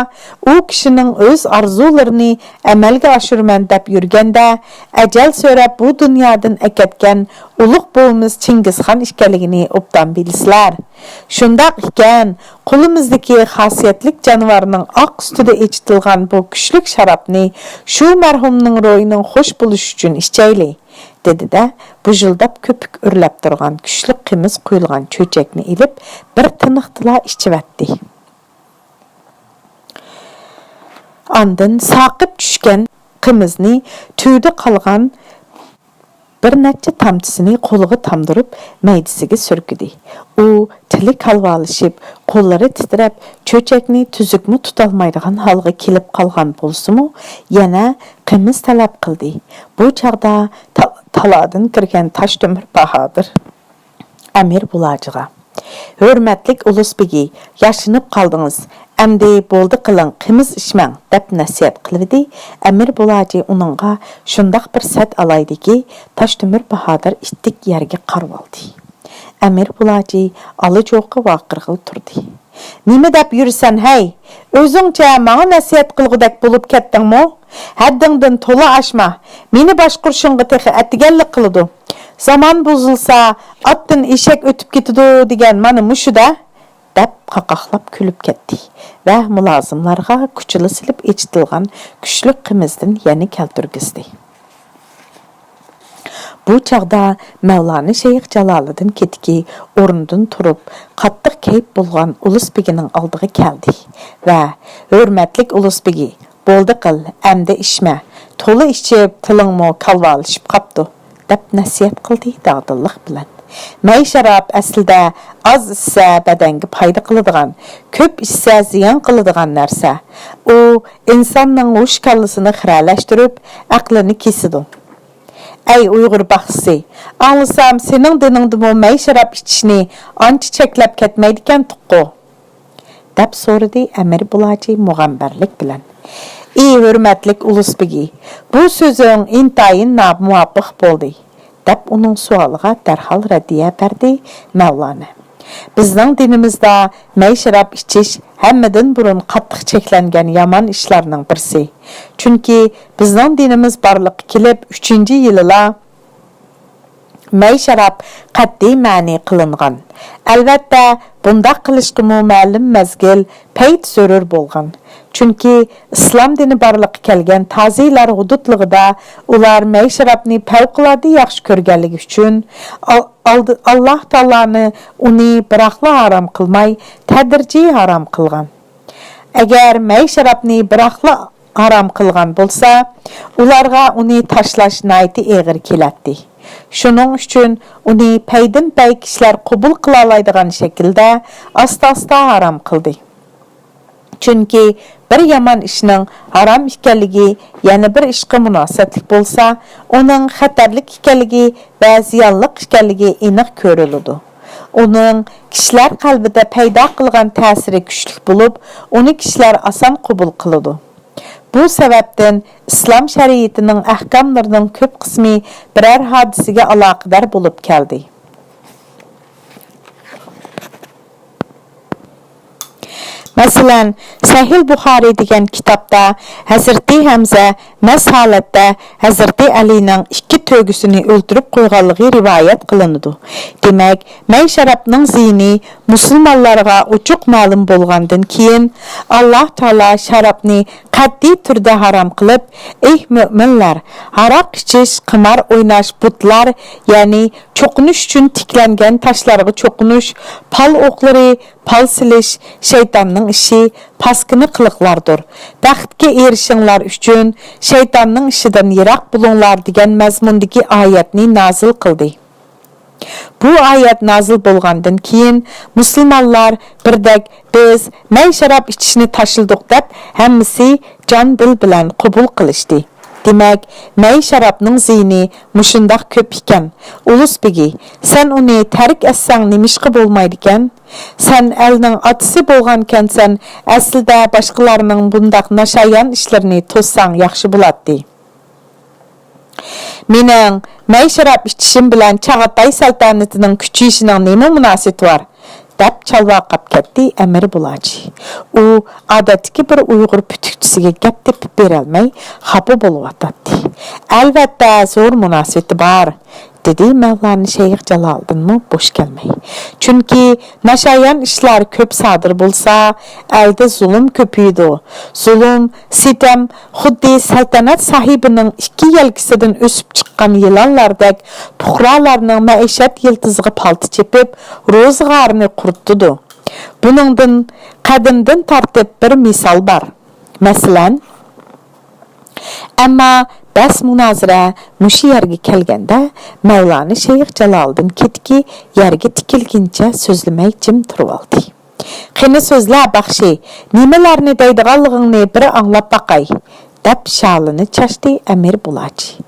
ئۇ كىشىنىڭ ئۆز ئارزۇلىرىنى ئەمەلگە ئاشۇرىمەن دەپ يۈرگەندە، ئەجەل سۆرەپ بۇ دۇنيادىن ئەكەتكەن ئۇلۇغ بوۋىمىز چىڭگىزخان ئىكەنلىكىنى ئوبدان بىلىسىلەر. شۇنداق ئىكەن، قولىمىزدىكى خاسىيەتلىك جانىۋارنىڭ ئاق سۈتىدە ئېچىتىلغان بۇ كۈچلۈك شارابنى شۇ مەرھۇمنىڭ روھىنىڭ خوش بولۇشى ئۈچۈن ئىچەيلى، دېدى-دە، بۇژۇلداپ كۆپۈك ئۆرلەپ تۇرغان كۈچلۈك قىمىز قۇيۇلغان چۆچەكنى ئېلىپ، بىر تىنىقتىلا ئىچىۋەتتى. ئاندىن ساقىپ چۈشكەن قىمىزنى تۈۋىدە قالغان بىر نەچچە تامچىسىنى قولىغا تامدۇرۇپ، مەيدىسىگە سۈركىدى. ئۇ تىلى كالۋالىشىپ، قوللىرى تىترەپ، چۆچەكنى تۈزۈكمۇ تۇتالمايدىغان ھالغا كېلىپ قالغان بولسىمۇ، يەنە قىمىز تەلەپ قىلدى. بۇ چاغدا تا-، تالادىن كىرگەن تاشتۆمۈر باھادىر ئەمىر بۇلاجىغا: «ھۆرمەتلىك ئۇلۇس بېگى، ياشىنىپ قالدىڭىز. ئەمدى بولدى قىلىڭ، قىمىز ئىچمەڭ» دەپ نەسىھەت قىلىۋىدى. ئەمىر بۇلاجى ئۇنىڭغا شۇنداق بىر سەت ئالايدىكى، تاشتۆمۈر باھادىر ئىتتىك يەرگە قارىۋالدى. ئەمىر بۇلاجى ئالا-جوقا ۋارقىرىغىلى تۇردى. «نېمە دەپ يۈرىسەن ھەي؟ ئۆزۈڭچە ماڭا نەسىھەت قىلغۇدەك بولۇپ كەتتىڭمۇ؟ ھەددىڭدىن تولا ئاشما. مېنى باشقۇرۇشۇڭغا تېخى ئەتىگەنلا قىلىدۇ. زامان بۇزۇلسا، ئاتتىن ئېشەك ئۆتۈپ كېتىدۇ دېگەن مانا مۇشۇ-دە» دەپ قاقاقلاپ كۈلۈپ كەتتى ۋە مۇلازىملارغا كۇچىلا سېلىپ ئېچىتىلغان كۈچلۈك قىمىزدىن يەنە كەلتۈرگۈزدى. بۇ چاغدا مەۋلانا شەيخ جالالىدىن كېتىكى ئورنىدىن تۇرۇپ، قاتتىق كەيپ بولغان ئۇلۇس بېگىنىڭ ئالدىغا كەلدى ۋە: «ھۆرمەتلىك ئۇلۇس بېگى، بولدى قىل، ئەمدى ئىچمە. تولا ئىچىپ، تىلىڭمۇ كالۋالىشىپ قاپتۇ» دەپ نەسىھەت قىلدى داغدىللىق بىلەن. «مەي شاراب ئەسلىدە ئاز ئىچسە بەدەنگە پايدا قىلىدىغان، كۆپ ئىچسە زىيان قىلىدىغان نەرسە. ئۇ ئىنساننىڭ ھوش كاللىسىنى خىرەلەشتۈرۈپ، ئەقلىنى كېسىدۇ.» «ئەي ئۇيغۇر باخشىسى، ئاڭلىسام سېنىڭ دىنىڭدىمۇ مەي شاراب ئىچىشنى ئانچە چەكلەپ كەتمەيدىكەنتۇققۇ؟» دەپ سورىدى ئەمىر بۇلاجى مۇغەمبەرلىك بىلەن. «ئى ھۆرمەتلىك ئۇلۇس بېگى، بۇ سۆزۈڭ ئىنتايىن نامۇۋاپىق بولدى» دەپ ئۇنىڭ سوئالىغا دەرھال رەددىيە بەردى مەۋلانا. «بىزنىڭ دىنىمىزدا مەي شاراب ئىچىش ھەممىدىن بۇرۇن قاتتىق چەكلەنگەن يامان ئىشلارنىڭ بىرسى. چۈنكى بىزنىڭ دىنىمىز بارلىققا كېلىپ ئۈچىنچى يىلىلا مەي شاراب قەتئىي مەنئى قىلىنغان. ئەلۋەتتە، بۇنداق قىلىشقىمۇ مەلۇم مەزگىل، پەيت زۆرۈر بولغان. چۈنكى ئىسلام دىنى بارلىققا كەلگەن تازىلار ھۇدۇدلىقىدا ئۇلار مەي شارابنى پەۋقۇلئاددە ياخشى كۆرگەنلىكى ئۈچۈن، ئال-، ئالدى-، ئاللاھ تائالانى ئۇنى بىراقلا ھارام قىلماي، تەدرىجىي ھارام قىلغان. ئەگەر مەي شارابنى بىراقلا ھارام قىلغان بولسا، ئۇلارغا ئۇنى تاشلاش ناھايىتى ئېغىر كېلەتتى. شۇنىڭ ئۈچۈن ئۇنى پەيدىنپەي كىشىلەر قوبۇل قىلالايدىغان شەكىلدە ئاستا-ئاستا ھارام قىلدى. چۈنكى بىر يامان ئىشنىڭ ھارام ئىكەنلىكى يەنە بىر ئىشقا مۇناسىۋەتلىك بولسا، ئۇنىڭ خەتەرلىك ئىكەنلىكى ۋە زىيانلىق ئىكەنلىكى ئېنىق كۆرۈلىدۇ. ئۇنىڭ كىشىلەر قەلبىدە پەيدا قىلغان تەسىرى كۈچلۈك بولۇپ، ئۇنى كىشىلەر ئاسان قوبۇل قىلىدۇ. بۇ سەۋەبتىن ئىسلام شەرىئىتىنىڭ ئەھكاملىرىنىڭ كۆپ قىسمى بىرەر ھادىسىگە ئالاقىدار بولۇپ كەلدى. مەسىلەن، سەھىھ بۇخارى دېگەن كىتابتا ھەزرىتى ھەمزە مەست ھالەتتە ھەزرىتى ئەلىنىڭ ئىككى تۆگىسىنى ئۆلتۈرۈپ قويغانلىقى رىۋايەت قىلىنىدۇ. دېمەك، مەي شارابنىڭ زىيىنى مۇسۇلمانلارغا ئوچۇق مەلۇم بولغاندىن كېيىن، ئاللاھ تائالا شارابنى قەتئىي تۈردە ھارام قىلىپ، ئېھ مۆمىنلەر، ھاراق ئىچىش، قىمار ئويناش، بۇتلار، يەنى چوقۇنۇش ئۈچۈن تىكلەنگەن تاشلارغا چوقۇنۇش، پال ئوقلىرى، پال سېلىش شەيتاننىڭ ئىشى، پاسكىنا قىلىقلاردۇر. بەختكە ئېرىشىڭلار ئۈچۈن شەيتاننىڭ ئىشىدىن يىراق بولۇڭلار دېگەن مەزمۇندىكى ئايەتنى نازىل قىلدى. بۇ ئايەت نازىل بولغاندىن كېيىن، مۇسۇلمانلار بىردەك، بىز مەي شاراب ئىچىشنى تاشلىدۇق دەپ، ھەممىسى جان دىل بىلەن قوبۇل قىلىشتى. دېمەك، مەي شارابنىڭ زىيىنى مۇشۇنداق كۆپ ئىكەن. ئۇلۇس بېگى، سەن ئۇنى تەرك ئەتسەڭ نېمىشقا بولمايدىكەن؟ سەن ئەلنىڭ ئاتىسى بولغانكەنسەن، ئەسلىدە باشقىلارنىڭ بۇنداق ناشايان ئىشلىرىنى توسساڭ ياخشى بولاتتى. مېنىڭ مەي شاراب ئىچىشىم بىلەن چاغاتاي سەلتەنىتىنىڭ كۈچىيىشىنىڭ نېمە مۇناسىۋىتى بار؟ دەپ چالۋاقاپ كەتتى ئەمىر بۇلاچى. ئۇ ئادەتتىكى بىر ئۇيغۇر پۈتۈكچىسىگە گەپ تېپىپ بېرەلمەي خاپا بولۇۋاتاتتى. ئەلۋەتتە، زور مۇناسىۋىتى بار، دېدى مەۋلانا شەيخ جالالىدىنمۇ بوش كەلمەي. چۈنكى ناشايان ئىشلار كۆپ سادىر بولسا، ئەلدە زۇلۇم كۆپىيىدۇ. زۇلۇم، سىتەم خۇددى سەلتەنەت ساھىبىنىڭ ئىككى يەلكىسىدىن ئۆسۈپ چىققان يىلانلاردەك پۇقرالارنىڭ مەئىشەت يىلتىزىغا پالتا چېپىپ، روزىغارىنى قۇرۇتىدۇ. بۇنىڭدىن قەدىمدىن تارتىپ بىر مىسال بار. مەسىلەن، ئەمما بەس-مۇنازىرە مۇشۇ يەرگە كەلگەندە، مەۋلانا شەيخ جالالىدىن كېتىكى يەرگە تىكىلگىنىچە سۆزلىمەي جىم تۇرۇۋالدى. قېنى سۆزلە، باخشى، نېمىلەرنى دەيدىغانلىقىڭنى بىر ئاڭلاپ باقاي، دەپ شالىنى چاچتى ئەمىر بۇلاچى.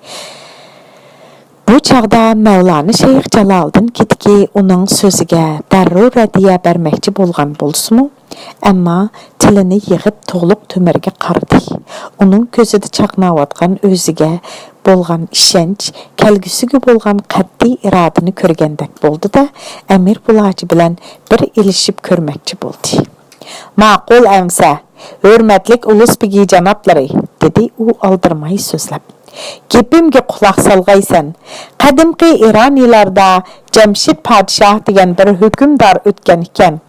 بۇ چاغدا مەۋلانا شەيخ جالالىدىن كېتىكى ئۇنىڭ سۆزىگە دەررۇ رەددىيە بەرمەكچى بولغان بولسىمۇ، ئەمما تىلىنى يىغىپ تۇغلۇق تۆمۈرگە قارىدى. ئۇنىڭ كۆزىدە چاقناۋاتقان ئۆزىگە بولغان ئىشەنچ، كەلگۈسىگە بولغان قەتئىي ئىرادىنى كۆرگەندەك بولدى-دە، ئەمىر بۇلاچى بىلەن بىر ئېلىشىپ كۆرمەكچى بولدى. ماقۇل ئەمىسە، ھۆرمەتلىك ئۇلۇس بېگى جانابلىرى، دېدى ئۇ ئالدىرىماي سۆزلەپ. گېپىمگە قۇلاق سالغايسەن. قەدىمكى ئىرانىيلاردا جەمشىد پادىشاھ دېگەن بىر ھۆكۈمدار ئۆتكەن ئىكەن.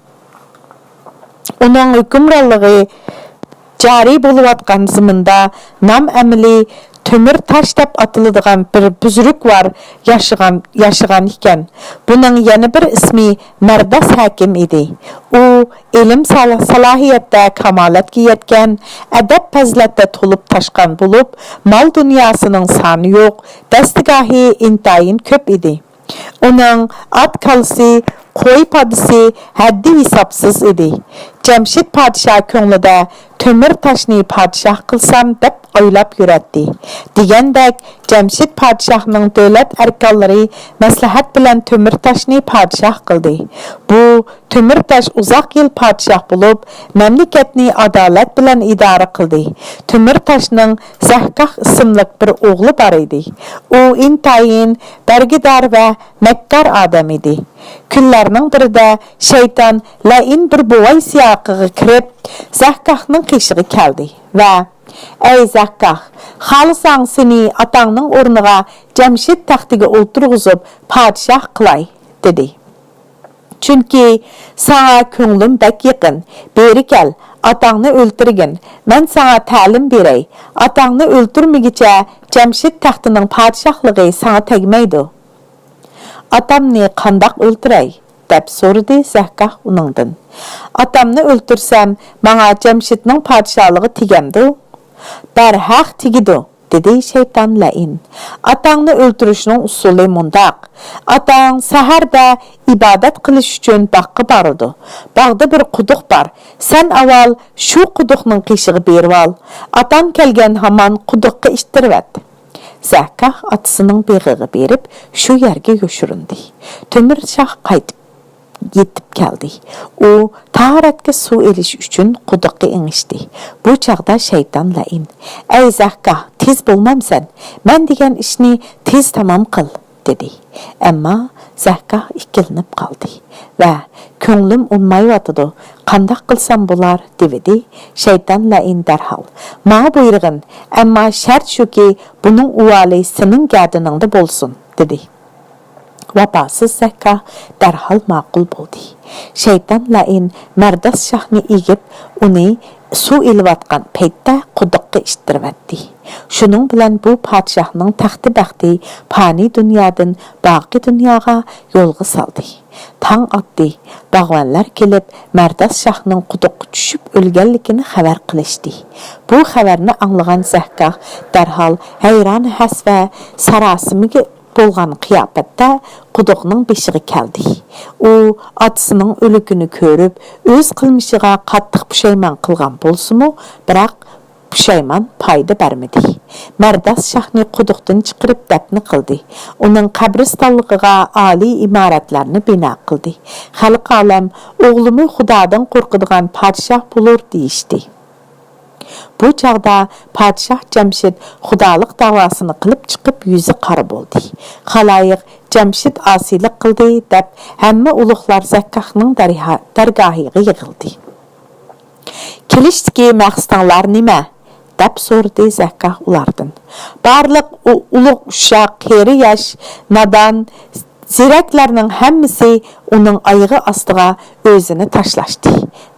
ئۇنىڭ ھۆكۈمرانلىقى جارى بولۇۋاتقان زېمىندا نام ئەمىلى تۆمۈر تاش دەپ ئاتىلىدىغان بىر بۈزرۈكۋار ياشىغان، ياشىغان ئىكەن. بۇنىڭ يەنە بىر ئىسمى مەرداس ھەكىم ئىدى. ئۇ ئىلىم سال-، سالاھىيەتتە كامالەتكە يەتكەن، ئەدەپ-پەزىلەتتە تولۇپ تاشقان بولۇپ، مال-دۇنياسىنىڭ سانى يوق، دەستىگاھى ئىنتايىن كۆپ ئىدى. ئۇنىڭ ئات كالىسى، قوي پادىسى ھەددى-ھېسابسىز ئىدى. جەمشىد پادىشاھ كۆڭلىدە تۆمۈر تاشنى پادىشاھ قىلسام دەپ ئويلاپ يۈرەتتى. دېگەندەك، جەمشىد پادىشاھنىڭ دۆلەت ئەركانلىرى مەسلىھەت بىلەن تۆمۈر تاشنى پادىشاھ قىلدى. بۇ تۆمۈر تاش ئۇزاق يىل پادىشاھ بولۇپ، مەملىكەتنى ئادالەت بىلەن ئىدارە قىلدى. تۆمۈر تاشنىڭ زەھكاھ ئىسىملىق بىر ئوغلى بار ئىدى. ئۇ ئىنتايىن بەرگىدار ۋە مەككار ئادەم ئىدى. كۈنلەرنىڭ بىرىدە شەيتان لەئىن بىر بوۋاي سىياقىغا كىرىپ، زەھكاھنىڭ قېشىغا كەلدى ۋە، ئەي زەھكاھ، خالىساڭ سېنى ئاتاڭنىڭ ئورنىغا جەمشىد تەختىگە ئولتۇرغۇزۇپ پادىشاھ قىلاي، دېدى. چۈنكى ساڭا كۆڭلۈم بەك يېقىن. بېرى كەل، ئاتاڭنى ئۆلتۈرگىن. مەن ساڭا تەلىم بېرەي. ئاتاڭنى ئۆلتۈرمىگۈچە جەمشىد تەختىنىڭ پادىشاھلىقى ساڭا تەگمەيدۇ. ئاتامنى قانداق ئۆلتۈرەي؟ دەپ سورىدى زەھكاھ ئۇنىڭدىن. ئاتامنى ئۆلتۈرسەم، ماڭا جەمشىدنىڭ پادىشاھلىقى تېگەمدۇ؟ بەرھەق تېگىدۇ، دېدى شەيتان لەئىن. ئاتاڭنى ئۆلتۈرۈشنىڭ ئۇسۇلى مۇنداق. ئاتاڭ سەھەردە ئىبادەت قىلىش ئۈچۈن باغقا بارىدۇ. باغدا بىر قۇدۇق بار. سەن ئاۋۋال شۇ قۇدۇقنىڭ قېشىغا بېرىۋال. ئاتاڭ كەلگەن ھامان قۇدۇققا ئىتتىرىۋەت. زەھكاھ ئاتىسىنىڭ بېغىغا بېرىپ، شۇ يەرگە يوشۇرۇندى. تۆمۈر شاھ قايتىپ يېتىپ كەلدى. ئۇ تاھارەتكە سۇ ئېلىش ئۈچۈن قۇدۇققا ئېڭىشتى. بۇ چاغدا شەيتان لەئىن، «ئەي زەھكاھ، تېز بولمامسەن؟ مەن دېگەن ئىشنى تېز تامام قىل» دېدى. ئەمما زەھكاھ ئىككىلىنىپ قالدى ۋە «كۆڭلۈم ئۇنىمايۋاتىدۇ، قانداق قىلسام بولار؟» دېۋىدى. شەيتان لەئىن دەرھال، «ماڭا بۇيرۇغىن، ئەمما شەرت شۇكى، بۇنىڭ ئۇۋالى سېنىڭ گەدىنىڭدە بولسۇن» دېدى. ۋاپاسىز زەھكاھ دەرھال ماقۇل بولدى. شەيتان لەئىن مەرداس شاھنى ئېگىپ، ئۇنى سۇ ئېلىۋاتقان پەيتتە قۇدۇققا ئىتتىرىۋەتتى. شۇنىڭ بىلەن بۇ پادىشاھنىڭ تەختى بەختى پانىي دۇنيادىن باقىي دۇنياغا يولغا سالدى. تاڭ ئاتتى. باغۋەنلەر كېلىپ، مەرداس شاھنىڭ قۇدۇققا چۈشۈپ ئۆلگەنلىكىنى خەۋەر قىلىشتى. بۇ خەۋەرنى ئاڭلىغان زەھكاھ دەرھال ھەيران-ھەس ۋە ساراسىمىگە بولغان قىياپەتتە قۇدۇقنىڭ بېشىغا كەلدى. ئۇ ئاتىسىنىڭ ئۆلۈكىنى كۆرۈپ، ئۆز قىلمىشىغا قاتتىق پۇشايمان قىلغان بولسىمۇ، بىراق پۇشايمان پايدا بەرمىدى. مەرداس شاھنى قۇدۇقتىن چىقىرىپ دەپنە قىلدى. ئۇنىڭ قەبرىستانلىقىغا ئالىي ئىمارەتلەرنى بىنا قىلدى. خەلقى ئالەم، «ئوغلۇمۇ خۇدادىن قورقىدىغان پادىشاھ بولۇر» دېيىشتى. بۇ چاغدا پادىشاھ جەمشىد خۇدالىق داۋاسىنى قىلىپ چىقىپ، يۈزى قارا بولدى. خالايىق، «جەمشىد ئاسىيلىق قىلدى» دەپ، ھەممە ئۇلۇغلار زەھكاھنىڭ دەرھا-، دەرگاھىغا يىغىلدى. «كېلىشتىكى مەقسىتىڭلار نېمە؟» دەپ سورىدى زەھكاھ ئۇلاردىن. بارلىق ئۇ-، ئۇلۇغ ئۇششاق، قېرى ياش، نادان، زېرەكلەرنىڭ ھەممىسى ئۇنىڭ ئايىغى ئاستىغا ئۆزىنى تاشلاشتى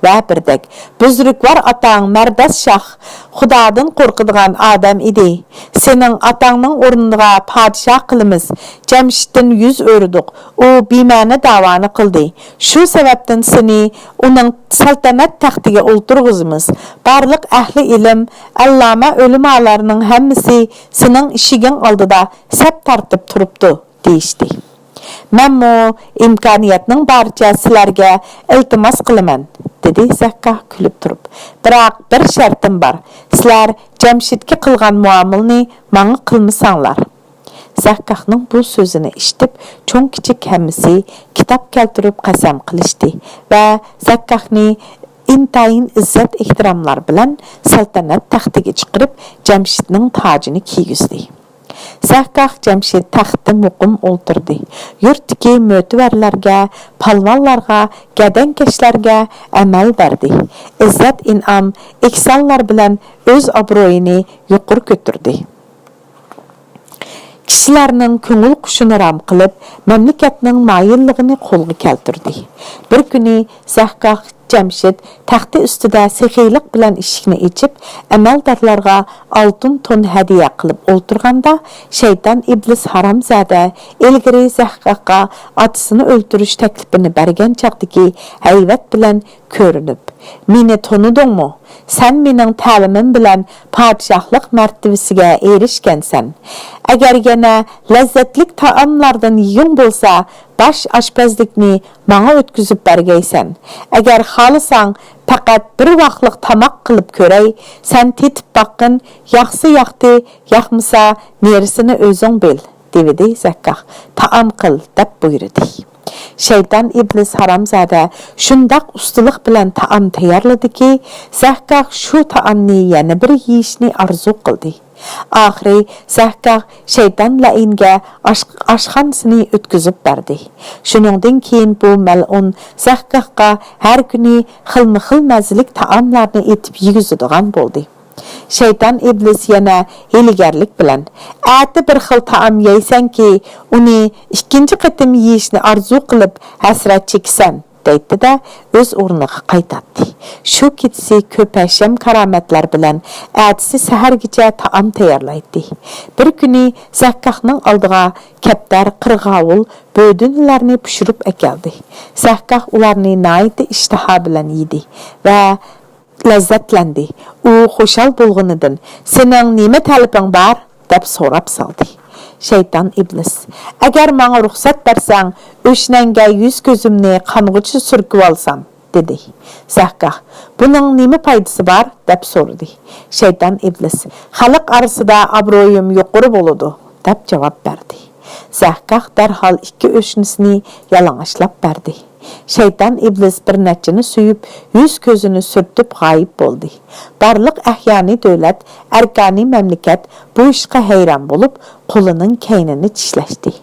ۋە بىردەك، «بۈزرۈكۋار ئاتاڭ مەرداس شاھ خۇدادىن قورقىدىغان ئادەم ئىدى. سېنىڭ ئاتاڭنىڭ ئورنىغا پادىشاھ قىلىمىز. جەمشىدتىن يۈز ئۆرۈدۇق. ئۇ بىمەنە داۋانى قىلدى. شۇ سەۋەبتىن سېنى ئۇنىڭ سەلتەنەت تەختىگە ئولتۇرغۇزىمىز. بارلىق ئەھلى ئىلىم، ئەللامە ئۆلىمالارنىڭ ھەممىسى سېنىڭ ئىشىكىڭ ئالدىدا سەپ تارتىپ تۇرۇپتۇ» دېيىشتى. «مەنمۇ ئىمكانىيەتنىڭ بارىچە سىلەرگە ئىلتىماس قىلىمەن» دېدى زەھكاھ كۈلۈپ تۇرۇپ. «بىراق بىر شەرتىم بار، سىلەر جەمشىدكە قىلغان مۇئامىلىنى ماڭا قىلمىساڭلار.» زەھكاھنىڭ بۇ سۆزىنى ئىشىتىپ، چوڭ-كىچىك ھەممىسى كىتاب كەلتۈرۈپ قەسەم قىلىشتى ۋە زەھكاھنى ئىنتايىن ئىززەت-ئېھتىراملار بىلەن سەلتەنەت تەختىگە چىقىرىپ، جەمشىدنىڭ تاجىنى كىيگۈزدى. زەھكاھ جەمشىد تەختتە مۇقىم ئولتۇردى. يۇرتتىكى مۆتىۋەرلەرگە، پالۋانلارغا، گەدەنكەشلەرگە ئەمەل بەردى. ئىززەت-ئىنئام، ئېھسانلار بىلەن ئۆز ئابرۇيىنى يۇقىرى كۆتۈردى. كىشىلەرنىڭ كۆڭۈل قۇشىنى رام قىلىپ، مەملىكەتنىڭ مايىللىقىنى قولغا كەلتۈردى. بىر كۈنى زەھكاھ جەمشىد تەختى ئۈستىدە سېخىيلىق بىلەن ئىشىكنى ئېچىپ، ئەمەلدارلارغا ئالتۇن تون ھەدىيە قىلىپ ئولتۇرغاندا، شەيتان ئىبلىس ھارامزادە ئىلگىرى زەھكاھقا ئاتىسىنى ئۆلتۈرۈش تەكلىپىنى بەرگەن چاغدىكى ھەيۋەت بىلەن كۆرۈنۈپ، «مېنى تونۇدۇڭمۇ؟ سەن مېنىڭ تەلىمىم بىلەن پادىشاھلىق مەرتىۋىسىگە ئېرىشكەنسەن. ئەگەر يەنە لەززەتلىك تائاملاردىن يېگۈڭ بولسا، باش ئاشپەزلىكنى ماڭا ئۆتكۈزۈپ بەرگەيسەن. ئەگەر خالىساڭ، پەقەت بىر ۋاقلىق تاماق قىلىپ كۆرەي. سەن تېتىپ باققىن، ياقسا ياقتى، ياقمىسا نېرىسىنى ئۆزۈڭ بىل» دېۋىدى زەككاھ. «تائام قىل» دەپ بۇيرۇدى. شەيتان ئىبلىس ھارامزادە شۇنداق ئۇستىلىق بىلەن تائام تەييارلىدىكى، زەككاھ شۇ تائامنى يەنە بىر يېيىشنى ئارزۇ قىلدى. ئاخىرى زەككاھ شەيتان لەئىنگە ئاش-، ئاشخانىسىنى ئۆتكۈزۈپ بەردى. شۇنىڭدىن كېيىن بۇ مەلئۇن زەككاھقا ھەر كۈنى خىلمۇ خىل مەززىلىك تائاملارنى ئېتىپ يېگۈزىدىغان بولدى. شەيتان ئىبلىس يەنە ھىيلىگەرلىك بىلەن، «ئەتە بىر خىل تائام يەيسەنكى، ئۇنى ئىككىنچى قېتىم يېيىشنى ئارزۇ قىلىپ ھەسرەت چېكىسەن» دەيتتى-دە، ئۆز ئورنىغا قايتاتتى. شۇ كېچىسى كۆپ ھەشەم-كارامەتلەر بىلەن ئەتىسى سەھەرگىچە تائام تەييارلايتتى. بىر كۈنى زەككاھنىڭ ئالدىغا كەپتەر، قىرغاۋۇل، بۆدۈنىلەرنى پىشۇرۇپ ئەكەلدى. زەككاھ ئۇلارنى ناھايىتى ئىشتىها بىلەن يېدى ۋە لەززەتلەندى. ئۇ خۇشال بولغىنىدىن، «سېنىڭ نېمە تەلىپىڭ بار؟» دەپ سوراپ سالدى. شەيتان ئىبلىس، ئەگەر ماڭا رۇخسەت بەرسەڭ، ئۆشنەڭگە يۈز كۆزۈمنى قانغۇچە سۈركۈۋالسام، دېدى. زەھگاھ، بۇنىڭ نېمە پايدىسى بار؟ دەپ سورىدى. شەيتان ئىبلىس، خەلق ئارىسىدا ئابرۇيۇم يۇقىرى بولىدۇ، دەپ جاۋاب بەردى. زەھگاھ دەرھال ئىككى ئۆشنىسىنى يالىڭاچلاپ بەردى. شەيتان ئىبلىس بىر نەچچىنى سۆيۈپ، يۈز كۆزىنى سۈرتۈپ غايىب بولدى. بارلىق ئەھيانى دۆلەت، ئەركانى مەملىكەت بۇ ئىشقا ھەيران بولۇپ، قولىنىڭ كەينىنى چىشلەشتى.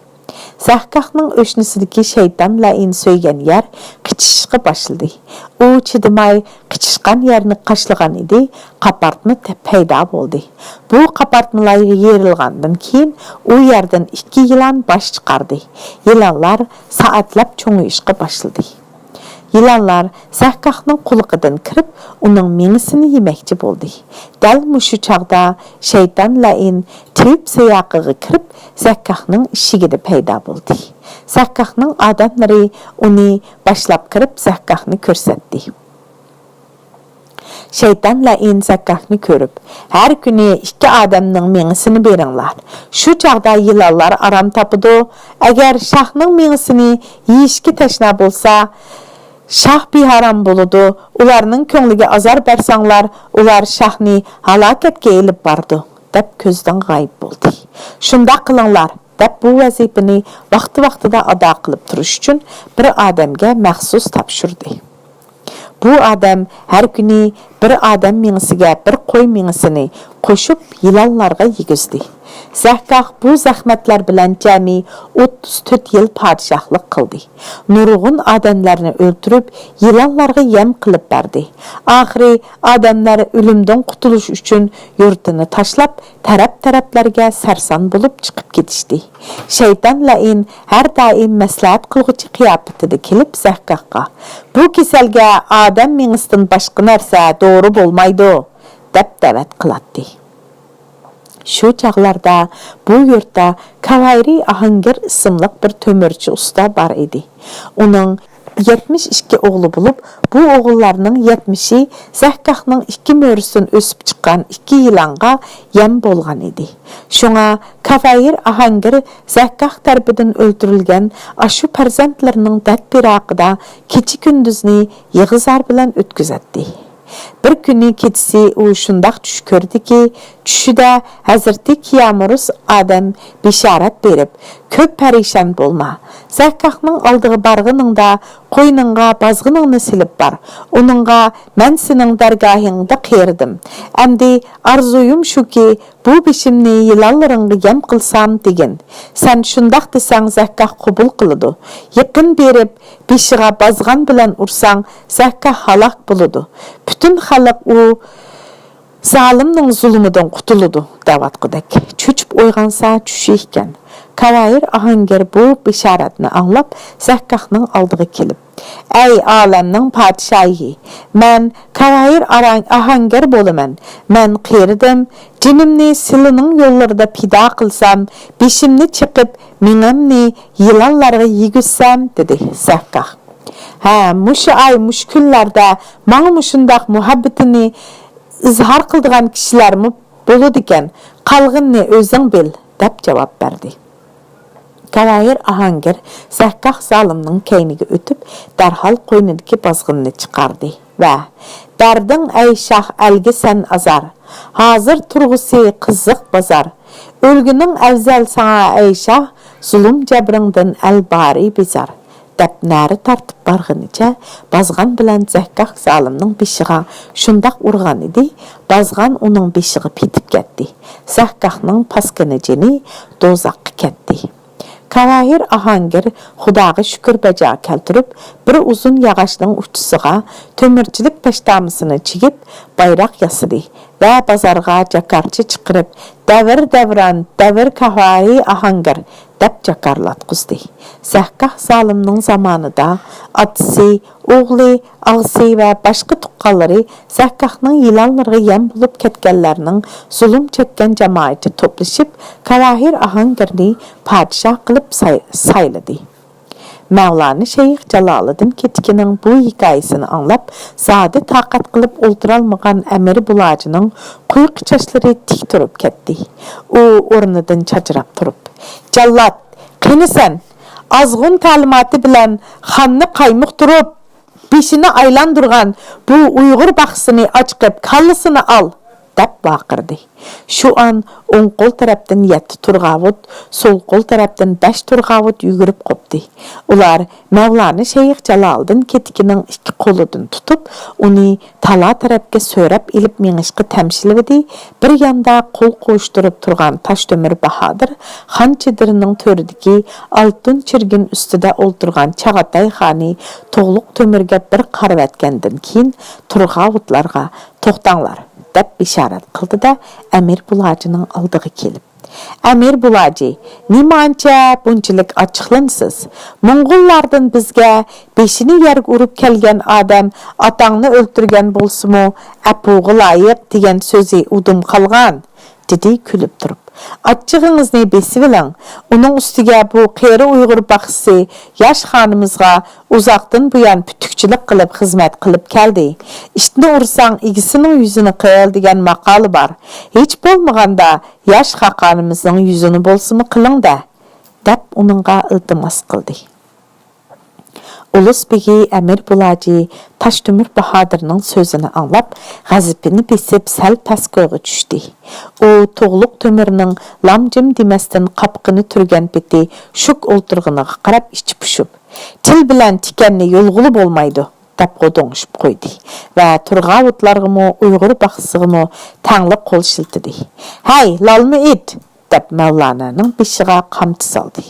زەھگاھنىڭ ئۆشنىسىدىكى شەيتان لەئىن سۆيگەن يەر قىچىشىشقا باشلىدى. ئۇ چىدىماي قىچىشقان يەرنى قاشلىغان ئىدى، قاپارتما تە-، پەيدا بولدى. بۇ قاپارتمىلار يېرىلغاندىن كېيىن، ئۇ يەردىن ئىككى يىلان باش چىقاردى. يىلانلار سائەتلەپ چوڭىيىشقا باشلىدى. يىلانلار زەھگاھنىڭ قۇلىقىدىن كىرىپ، ئۇنىڭ مېڭىسىنى يېمەكچى بولدى. دەل مۇشۇ چاغدا شەيتان لەئىن تېۋىپ سىياقىغا كىرىپ، زەھگاھنىڭ ئىشىكىدە پەيدا بولدى. زەھگاھنىڭ ئادەملىرى ئۇنى باشلاپ كىرىپ، زەھگاھنى كۆرسەتتى. شەيتان لەئىن زەھگاھنى كۆرۈپ، ھەر كۈنى ئىككى ئادەمنىڭ مېڭىسىنى بېرىڭلار. شۇ چاغدا يىلانلار ئارام تاپىدۇ. ئەگەر شاھنىڭ مېڭىسىنى يېيىشكە تەشنا بولسا، شاھ بىئارام بولىدۇ. ئۇلارنىڭ كۆڭلىگە ئازار بەرسەڭلار، ئۇلار شاھنى ھالاكەتكە ئېلىپ بارىدۇ، دەپ كۆزدىن غايىب بولدى. شۇنداق قىلىڭلار، دەپ بۇ ۋەزىپىنى ۋاقتى-ۋاقتىدا ئادا قىلىپ تۇرۇش ئۈچۈن بىر ئادەمگە مەخسۇس تاپشۇردى. بۇ ئادەم ھەر كۈنى بىر ئادەم مېڭىسىگە بىر قوي مېڭىسىنى قوشۇپ، يىلانلارغا يېگۈزدى. زەھگاھ بۇ زەخمەتلەر بىلەن جەمئىي ئوتتۇز تۆت يىل پادىشاھلىق قىلدى. نۇرغۇن ئادەملەرنى ئۆلتۈرۈپ، يىلانلارغا يەم قىلىپ بەردى. ئاخىرى ئادەملەر ئۆلۈمدىن قۇتۇلۇش ئۈچۈن يۇرتىنى تاشلاپ، تەرەپ-تەرەپلەرگە سەرسان بولۇپ چىقىپ كېتىشتى. شەيتان لەئىن ھەر دائىم مەسلىھەت قىلغۇچى قىياپىتىدە كېلىپ زەھگاھقا، بۇ كېسەلگە ئادەم مېڭىسىدىن باشقا نەرسە دورا بولمايدۇ، دەپ دەۋەت قىلاتتى. شۇ چاغلاردا بۇ يۇرتتا كاۋايرى ئاھاڭگىر ئىسىملىق بىر تۆمۈرچى ئۇستا بار ئىدى. ئۇنىڭ يەتمىش ئىككى ئوغلى بولۇپ، بۇ ئوغۇللارنىڭ يەتمىشى زەھگاھنىڭ ئىككى مۈرىسىدىن ئۆسۈپ چىققان ئىككى يىلانغا يەم بولغان ئىدى. شۇڭا كاۋايىر ئاھاڭگىر زەھگاھ تەرىپىدىن ئۆلتۈرۈلگەن ئاشۇ پەرزەنتلىرىنىڭ دەرد-پىراقىدا كېچە-كۈندۈزنى يىغا-زار بىلەن ئۆتكۈزەتتى. بىر كۈنى كېچىسى ئۇ شۇنداق چۈش كۆردىكى، چۈشىدە ھەزرىتى كىيامۇرس ئادەم بېشارەت بېرىپ، كۆپ پەرىشان بولما. زەھگاھنىڭ ئالدىغا بارغىنىڭدا قوينۇڭغا بازغىنىڭنى سېلىپ بار. ئۇنىڭغا، مەن سېنىڭ دەرگاھىڭدا قېرىدىم. ئەمدى ئارزۇيۇم شۇكى، بۇ بېشىمنى يىلانلىرىڭغا يەم قىلسام، دېگىن. سەن شۇنداق دېسەڭ، زەھگاھ قوبۇل قىلىدۇ. يېقىن بېرىپ، بېشىغا بازغان بىلەن ئۇرساڭ، زەھگاھ ھالاك بولىدۇ. پۈتۈن خەلق ئۇ زالىمنىڭ زۇلۇمىدىن قۇتۇلىدۇ، دەۋاتقۇدەك. چۆچۈپ ئويغانسا چۈشى ئىكەن. كاۋايىر ئاھاڭگىر بۇ بېشارەتنى ئاڭلاپ، زەھگاھنىڭ ئالدىغا كېلىپ، ئەي ئالەمنىڭ پادىشاھى! مەن كاۋايىر ئاراڭ-، ئاھاڭگىر بولىمەن. مەن قېرىدىم. جېنىمنى سىلىنىڭ يوللىرىدا پىدا قىلسام، بېشىمنى چېقىپ، مېڭەمنى يىلانلارغا يېگۈزسەم، دېدى زەھگاھ. ھە، مۇشۇ ئاي، مۇشۇ كۈنلەردە ماڭا مۇشۇنداق مۇھەببىتىنى ئىزھار قىلىدىغان كىشىلەرمۇ بولىدىكەن، قالغىنىنى ئۆزۈڭ بىل، دەپ جاۋاب بەردى. كاۋايىر ئاھاڭگىر زەھگاھ زالىمنىڭ كەينىگە ئۆتۈپ، دەرھال قوينىدىكى بازغىنىنى چىقاردى ۋە، بەردىڭ ئەي شاھ ئەلگە سەن ئازار، ھازىر تۇرغۇسى قىزىق بازار، ئۆلگىنىڭ ئەۋزەل ساڭا ئەي شاھ، زۇلۇم جەبرىڭدىن ئەل بارى بىزار، دەپ نەرە تارتىپ بارغىنىچە، بازغان بىلەن زەھگاھ زالىمنىڭ بېشىغا شۇنداق ئۇرغان ئىدى، بازغان ئۇنىڭ بېشىغا پېتىپ كەتتى. زەھگاھنىڭ پاسكىنا جېنى دوزاخقا كەتتى. كاۋاھىر ئاھاڭگىر خۇداغا شۈكۈر بەجا كەلتۈرۈپ، بىر ئۇزۇن ياغاچنىڭ ئۇچىسىغا تۆمۈرچىلىك پەشتامىسىنى چىگىپ، بايراق ياسىدى ۋە بازارغا جاكارچى چىقىرىپ، «دەۋر دەۋران، دەۋر كاۋاھىر ئاھاڭگىر» دەپ جاكارلاتقۇزدى. زەھگاھ زالىمنىڭ زامانىدا ئاتىسى، ئوغلى، ئاغىسى ۋە باشقا تۇغقانلىرى زەھگاھنىڭ يىلانلىرىغا يەم بولۇپ كەتكەنلەرنىڭ زۇلۇم چەككەن جامائىتى توپلىشىپ، كاۋاھىر ئاھاڭگىرنى پادىشاھ قىلىپ ساي-، سايلىدى. مەۋلانا شەيخ جالالىدىن كېتىكىنىڭ بۇ ھېكايىسىنى ئاڭلاپ، زادى تاقەت قىلىپ ئولتۇرالمىغان ئەمىر بۇلاجىنىڭ قۇيقا چاچلىرى تىك تۇرۇپ كەتتى. ئۇ ئورنىدىن چاچراپ تۇرۇپ، «جاللات، قېنى سەن؟ ئازغۇن تەلىماتى بىلەن خاننى قايمۇقتۇرۇپ، بېشىنى ئايلاندۇرغان بۇ ئۇيغۇر باقسىنى ئاچىقىپ، كاللىسىنى ئال!» دەپ ۋارقىرىدى. شۇ ئان ئوڭ قول تەرەپتىن يەتتە تۇرغاۋۇت، سول قول تەرەپتىن بەش تۇرغاۋۇت يۈگۈرۈپ قوپتى. ئۇلار مەۋلانا شەيخ جالالىدىن كېتىكىنىڭ ئىككى قولىدىن تۇتۇپ، ئۇنى تالا تەرەپكە سۆرەپ ئېلىپ مېڭىشقا تەمشىلىۋىدى. بىر ياندا قول قوشتۇرۇپ تۇرغان تاشتۆمۈر باھادىر خان چېدىرىنىڭ تۆرىدىكى ئالتۇن چىرگىن ئۈستىدە ئولتۇرغان چاغاتاي خانى تۇغلۇق تۆمۈرگە بىر قارىۋەتكەندىن كېيىن، تۇرغاۋۇتلارغا «توختاڭلار» دەپ ئىشارەت قىلدى-دە، ئەمىر بۇلاجىنىڭ ئالدىغا كېلىپ، «ئەمىر بۇلاجى، نېمانچە بۇنچىلىك ئاچچىقلىنىسىز؟ موڭغۇللاردىن بىزگە بېشىنى يەرگە ئۇرۇپ كەلگەن ئادەم ئاتاڭنى ئۆلتۈرگەن بولسىمۇ، ئەپۇغا لايىق دېگەن سۆزى ئۇدۇم قالغان» دېدى كۈلۈپ تۇرۇپ. «ئاچچىقىڭىزنى بېسىۋېلىڭ. ئۇنىڭ ئۈستىگە بۇ قېرى ئۇيغۇر باقسىسى ياش خانىمىزغا ئۇزاقتىن بۇيان پۈتۈكچىلىك قىلىپ خىزمەت قىلىپ كەلدى. ئىتنى ئۇرساڭ، ئىگىسىنىڭ يۈزىنى قىل دېگەن ماقالى بار. ھېچ بولمىغاندا ياش خاقانىمىزنىڭ يۈزىنى بولسىمۇ قىلىڭ-دە» دەپ ئۇنىڭغا ئىلتىماس قىلدى. ئۇلۇس بېگى ئەمىر بۇلاجى تاشتۆمۈر باھادىرنىڭ سۆزىنى ئاڭلاپ، غەزىپىنى بېسىپ، سەل پەسكويغا چۈشتى. ئۇ تۇغلۇق تۆمۈرنىڭ لام-جىم دېمەستىن قاپىقىنى تۈرگەن پېتى شۈك ئولتۇرغىنىغا قاراپ ئىچى پۇشۇپ، «تىل بىلەن تىكەننى يۇلغىلى بولمايدۇ» دەپ غودۇڭشۇپ قويدى ۋە تۇرغاۋۇتلارغىمۇ، ئۇيغۇر باقسىسىغىمۇ تەڭلا قول شىلتىدى. «ھەي، لالما ئىت!» دەپ مەۋلانانىڭ بېشىغا قامچا سالدى.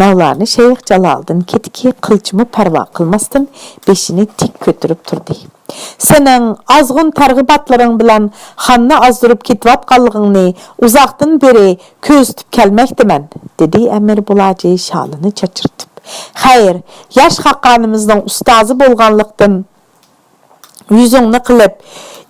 مەۋلانا شەيخ جالالىدىن كېتىكى قىلچىمۇ پەرۋا قىلماستىن بېشىنى تىك كۆتۈرۈپ تۇردى. «سېنىڭ ئازغۇن تەرغىباتلىرىڭ بىلەن خاننى ئازدۇرۇپ كېتىۋاتقانلىقىڭنى ئۇزاقتىن بېرى كۆزىتىپ كەلمەكتىمەن»، دېدى ئەمىر بۇلاجى شالىنى چاچرىتىپ. «خەير، ياش خاقانىمىزنىڭ ئۇستازى بولغانلىقتىن، يۈزۈڭنى قىلىپ،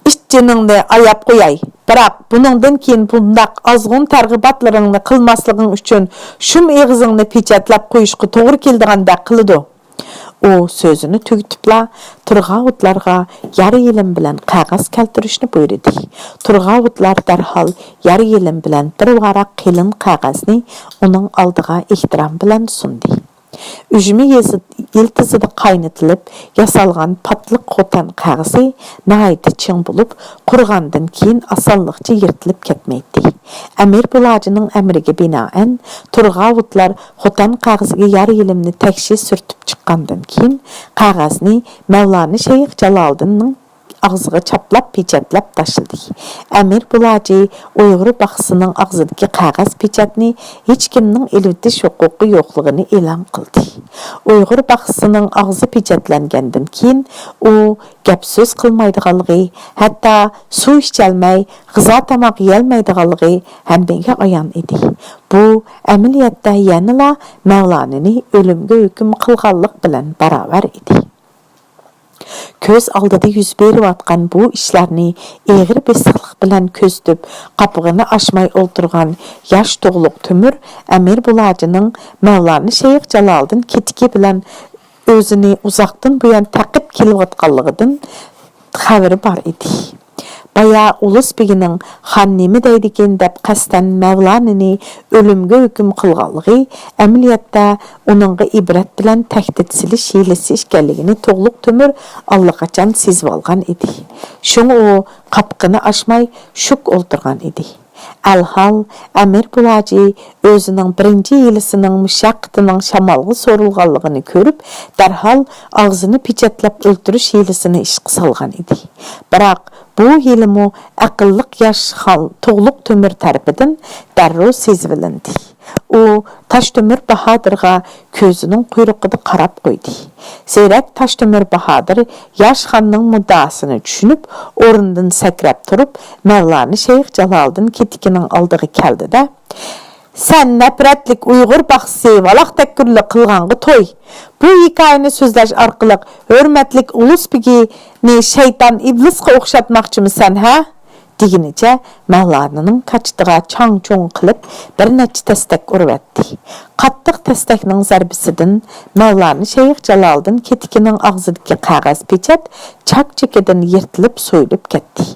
ئىت جېنىڭنى ئاياپ قوياي. بىراق، بۇنىڭدىن كېيىن بۇنداق ئازغۇن تەرغىباتلىرىڭنى قىلماسلىقىڭ ئۈچۈن شۇم ئېغىزىڭنى پېچەتلەپ قويۇشقا توغرا كېلىدىغاندەك قىلىدۇ.» ئۇ سۆزىنى تۈگىتىپلا، تۇرغاۋۇتلارغا يار يېلىم بىلەن قەغەز كەلتۈرۈشنى بۇيرۇدى. تۇرغاۋۇتلار دەرھال يار يېلىم بىلەن بىر ۋاراق قېلىن قەغەزنى ئۇنىڭ ئالدىغا ئېھتىرام بىلەن سۇندى. ئۈجمە يېزى-، يىلتىزىدا قاينىتىلىپ ياسالغان پاتلىق خوتەن قەغىزى ناھايىتى چىڭ بولۇپ، قۇرۇغاندىن كېيىن ئاسانلىقچە يىرتىلىپ كەتمەيتتى. ئەمىر بۇلاجىنىڭ ئەمرىگە بىنائەن، تۇرغاۋۇتلار خوتەن قەغىزىگە يار يېلىمنى تەكشى سۈرتۈپ چىققاندىن كېيىن، قەغەزنى مەۋلانا شەيخ جالالىدىننىڭ ئاغزىغا چاپلاپ پېچەتلەپ تاشلىدى. ئەمىر بۇلاجى ئۇيغۇر باقسىسىنىڭ ئاغزىدىكى قەغەز پېچەتنى ھېچكىمنىڭ ئېلىۋېتىش ھوقۇقى يوقلۇقىنى ئېلان قىلدى. ئۇيغۇر باقسىسىنىڭ ئاغزى پېچەتلەنگەندىن كېيىن، ئۇ گەپ-سۆز قىلمايدىغانلىقى، ھەتتا سۇ ئىچەلمەي، غىزا تاماق يېيەلمەيدىغانلىقى ھەممىگە ئايان ئىدى. بۇ ئەمەلىيەتتە يەنىلا مەۋلانىنى ئۆلۈمگە ھۆكۈم قىلغانلىق بىلەن باراۋەر ئىدى. كۆز ئالدىدا يۈز بېرىۋاتقان بۇ ئىشلارنى ئېغىر بېسىقلىق بىلەن كۆزىتىپ، قاپىقىنى ئاچماي ئولتۇرغان ياش تۇغلۇق تۆمۈر ئەمىر بۇلاجىنىڭ مەۋلانا شەيخ جالالىدىن كېتىكى بىلەن ئۆزىنى ئۇزاقتىن بۇيان تەقىپ كېلىۋاتقانلىقىدىن خەۋىرى بار ئىدى. بايا ئۇلۇس بېگىنىڭ خان نېمە دەيدىكىن دەپ قەستەن مەۋلانىنى ئۆلۈمگە ھۆكۈم قىلغانلىقى، ئەمەلىيەتتە ئۇنىڭغا ئىبرەت بىلەن تەھدىت سېلىش ھىيلىسى ئىكەنلىكىنى تۇغلۇق تۆمۈر ئاللىقاچان سېزىۋالغان ئىدى. شۇڭا ئۇ قاپىقىنى ئاچماي شۈك ئولتۇرغان ئىدى. ئەلھال، ئەمىر بۇلاجى ئۆزىنىڭ بىرىنچى ھىيلىسىنىڭ مۇشەققىتىنىڭ شامالغا سورۇلغانلىقىنى كۆرۈپ، دەرھال ئاغزىنى پېچەتلەپ ئۆلتۈرۈش ھىيلىسىنى ئىشقا سالغان ئىدى. بىراق، بۇ ھىيلىمۇ ئەقىللىق ياش خان تۇغلۇق تۆمۈر تەرىپىدىن دەررۇ سېزىۋېلىندى. ئۇ تاشتۆمۈر باھادىرغا كۆزىنىڭ قۇيرۇقىدا قاراپ قويدى. زېرەك تاشتۆمۈر باھادىر ياش خاننىڭ مۇددىئاسىنى چۈشىنىپ، ئورنىدىن سەكرەپ تۇرۇپ، مەۋلانا شەيخ جالالىدىن كېتىكىنىڭ ئالدىغا كەلدى-دە، «سەن نەپرەتلىك ئۇيغۇر باقسىسى، ۋالاق تەككۈرلۈك قىلغانغا توي! بۇ ھېكايىنى سۆزلەش ئارقىلىق ھۆرمەتلىك ئۇلۇس بېگىنى شەيتان ئىبلىسقا ئوخشاتماقچىمۇسەن، ھە؟» دېگىنىچە مەۋلانىنىڭ كاچىتىغا چاڭ-چۇڭ قىلىپ بىر نەچچە تەستەك ئۇرۇۋەتتى. قاتتىق تەستەكنىڭ زەربىسىدىن مەۋلانە شەيخ جالالىدىن كېتىكىنىڭ ئاغزىدىكى قەغەز پېچەت چاك-چېكىدىن يىرتىلىپ سويۇلۇپ كەتتى.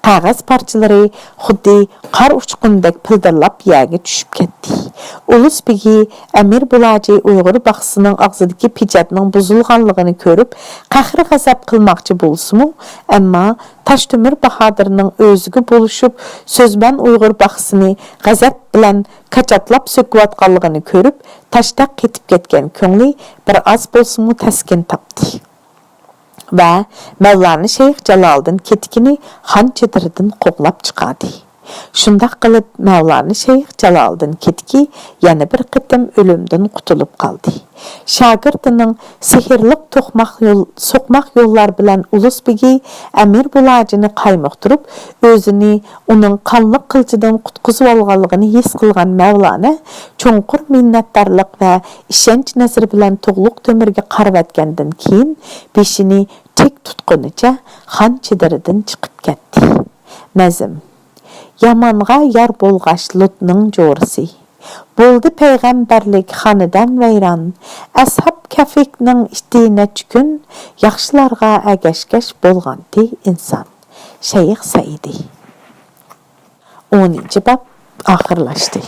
قەغەز پارچىلىرى خۇددى قار ئۇچقۇندەك پىلدىرلاپ يەرگە چۈشۈپ كەتتى. ئۇلۇس بېگى ئەمىر بۇلاجى ئۇيغۇر باقسىنىڭ ئاغزىدىكى پېچەتنىڭ بۇزۇلغانلىقىنى كۆرۈپ، قەھرى-غەزەپ قىلماقچى بولسىمۇ، ئەمما تاشتۆمۈر باھادىرنىڭ ئۆزىگە بولۇشۇپ، سۆزبەن ئۇيغۇر باقسىنى غەزەپ بىلەن كاچاتلاپ سۆكۈۋاتقانلىقىنى كۆرۈپ، تاشتەك قېتىپ كەتكەن كۆڭلى بىر ئاز بولسىمۇ تەسكىن تاپتى ۋە مەۋلانە شەيخ جالالىدىن كېتىكىنى خان چېدىرىدىن قوغلاپ چىقاردى. شۇنداق قىلىپ، مەۋلانە شەيخ جالالىدىن كېتىكى يەنە بىر قېتىم ئۆلۈمدىن قۇتۇلۇپ قالدى. شاگىرتىنىڭ سېھىرلىق توقماق يول، سوقماق يوللار بىلەن ئۇلۇس بېگى ئەمىر بۇلاجىنى قايمۇقتۇرۇپ، ئۆزىنى ئۇنىڭ قانلىق قىلىچىدىن قۇتقۇزۇۋالغانلىقىنى ھېس قىلغان مەۋلانە چوڭقۇر مىننەتدارلىق ۋە ئىشەنچ نەزىرى بىلەن تۇغلۇق تۆمۈرگە قارىۋەتكەندىن كېيىن، بېشىنى تىك تۇتقىنىچە خان چېدىرىدىن چىقىپ كەتتى. نەزم. يامانغا يار بولغاچ لۇتنىڭ جورىسى. بولدى پەيغەمبەرلىك خانىدەم ۋەيران. ئەسھاب كەفىكنىڭ ئىتى نەچچە كۈن، ياخشىلارغا ئەگەشكەچ بولغانتى ئىنسان. شەيخ سەئىدى. ئونىنچى باب ئاخىرلاشتى.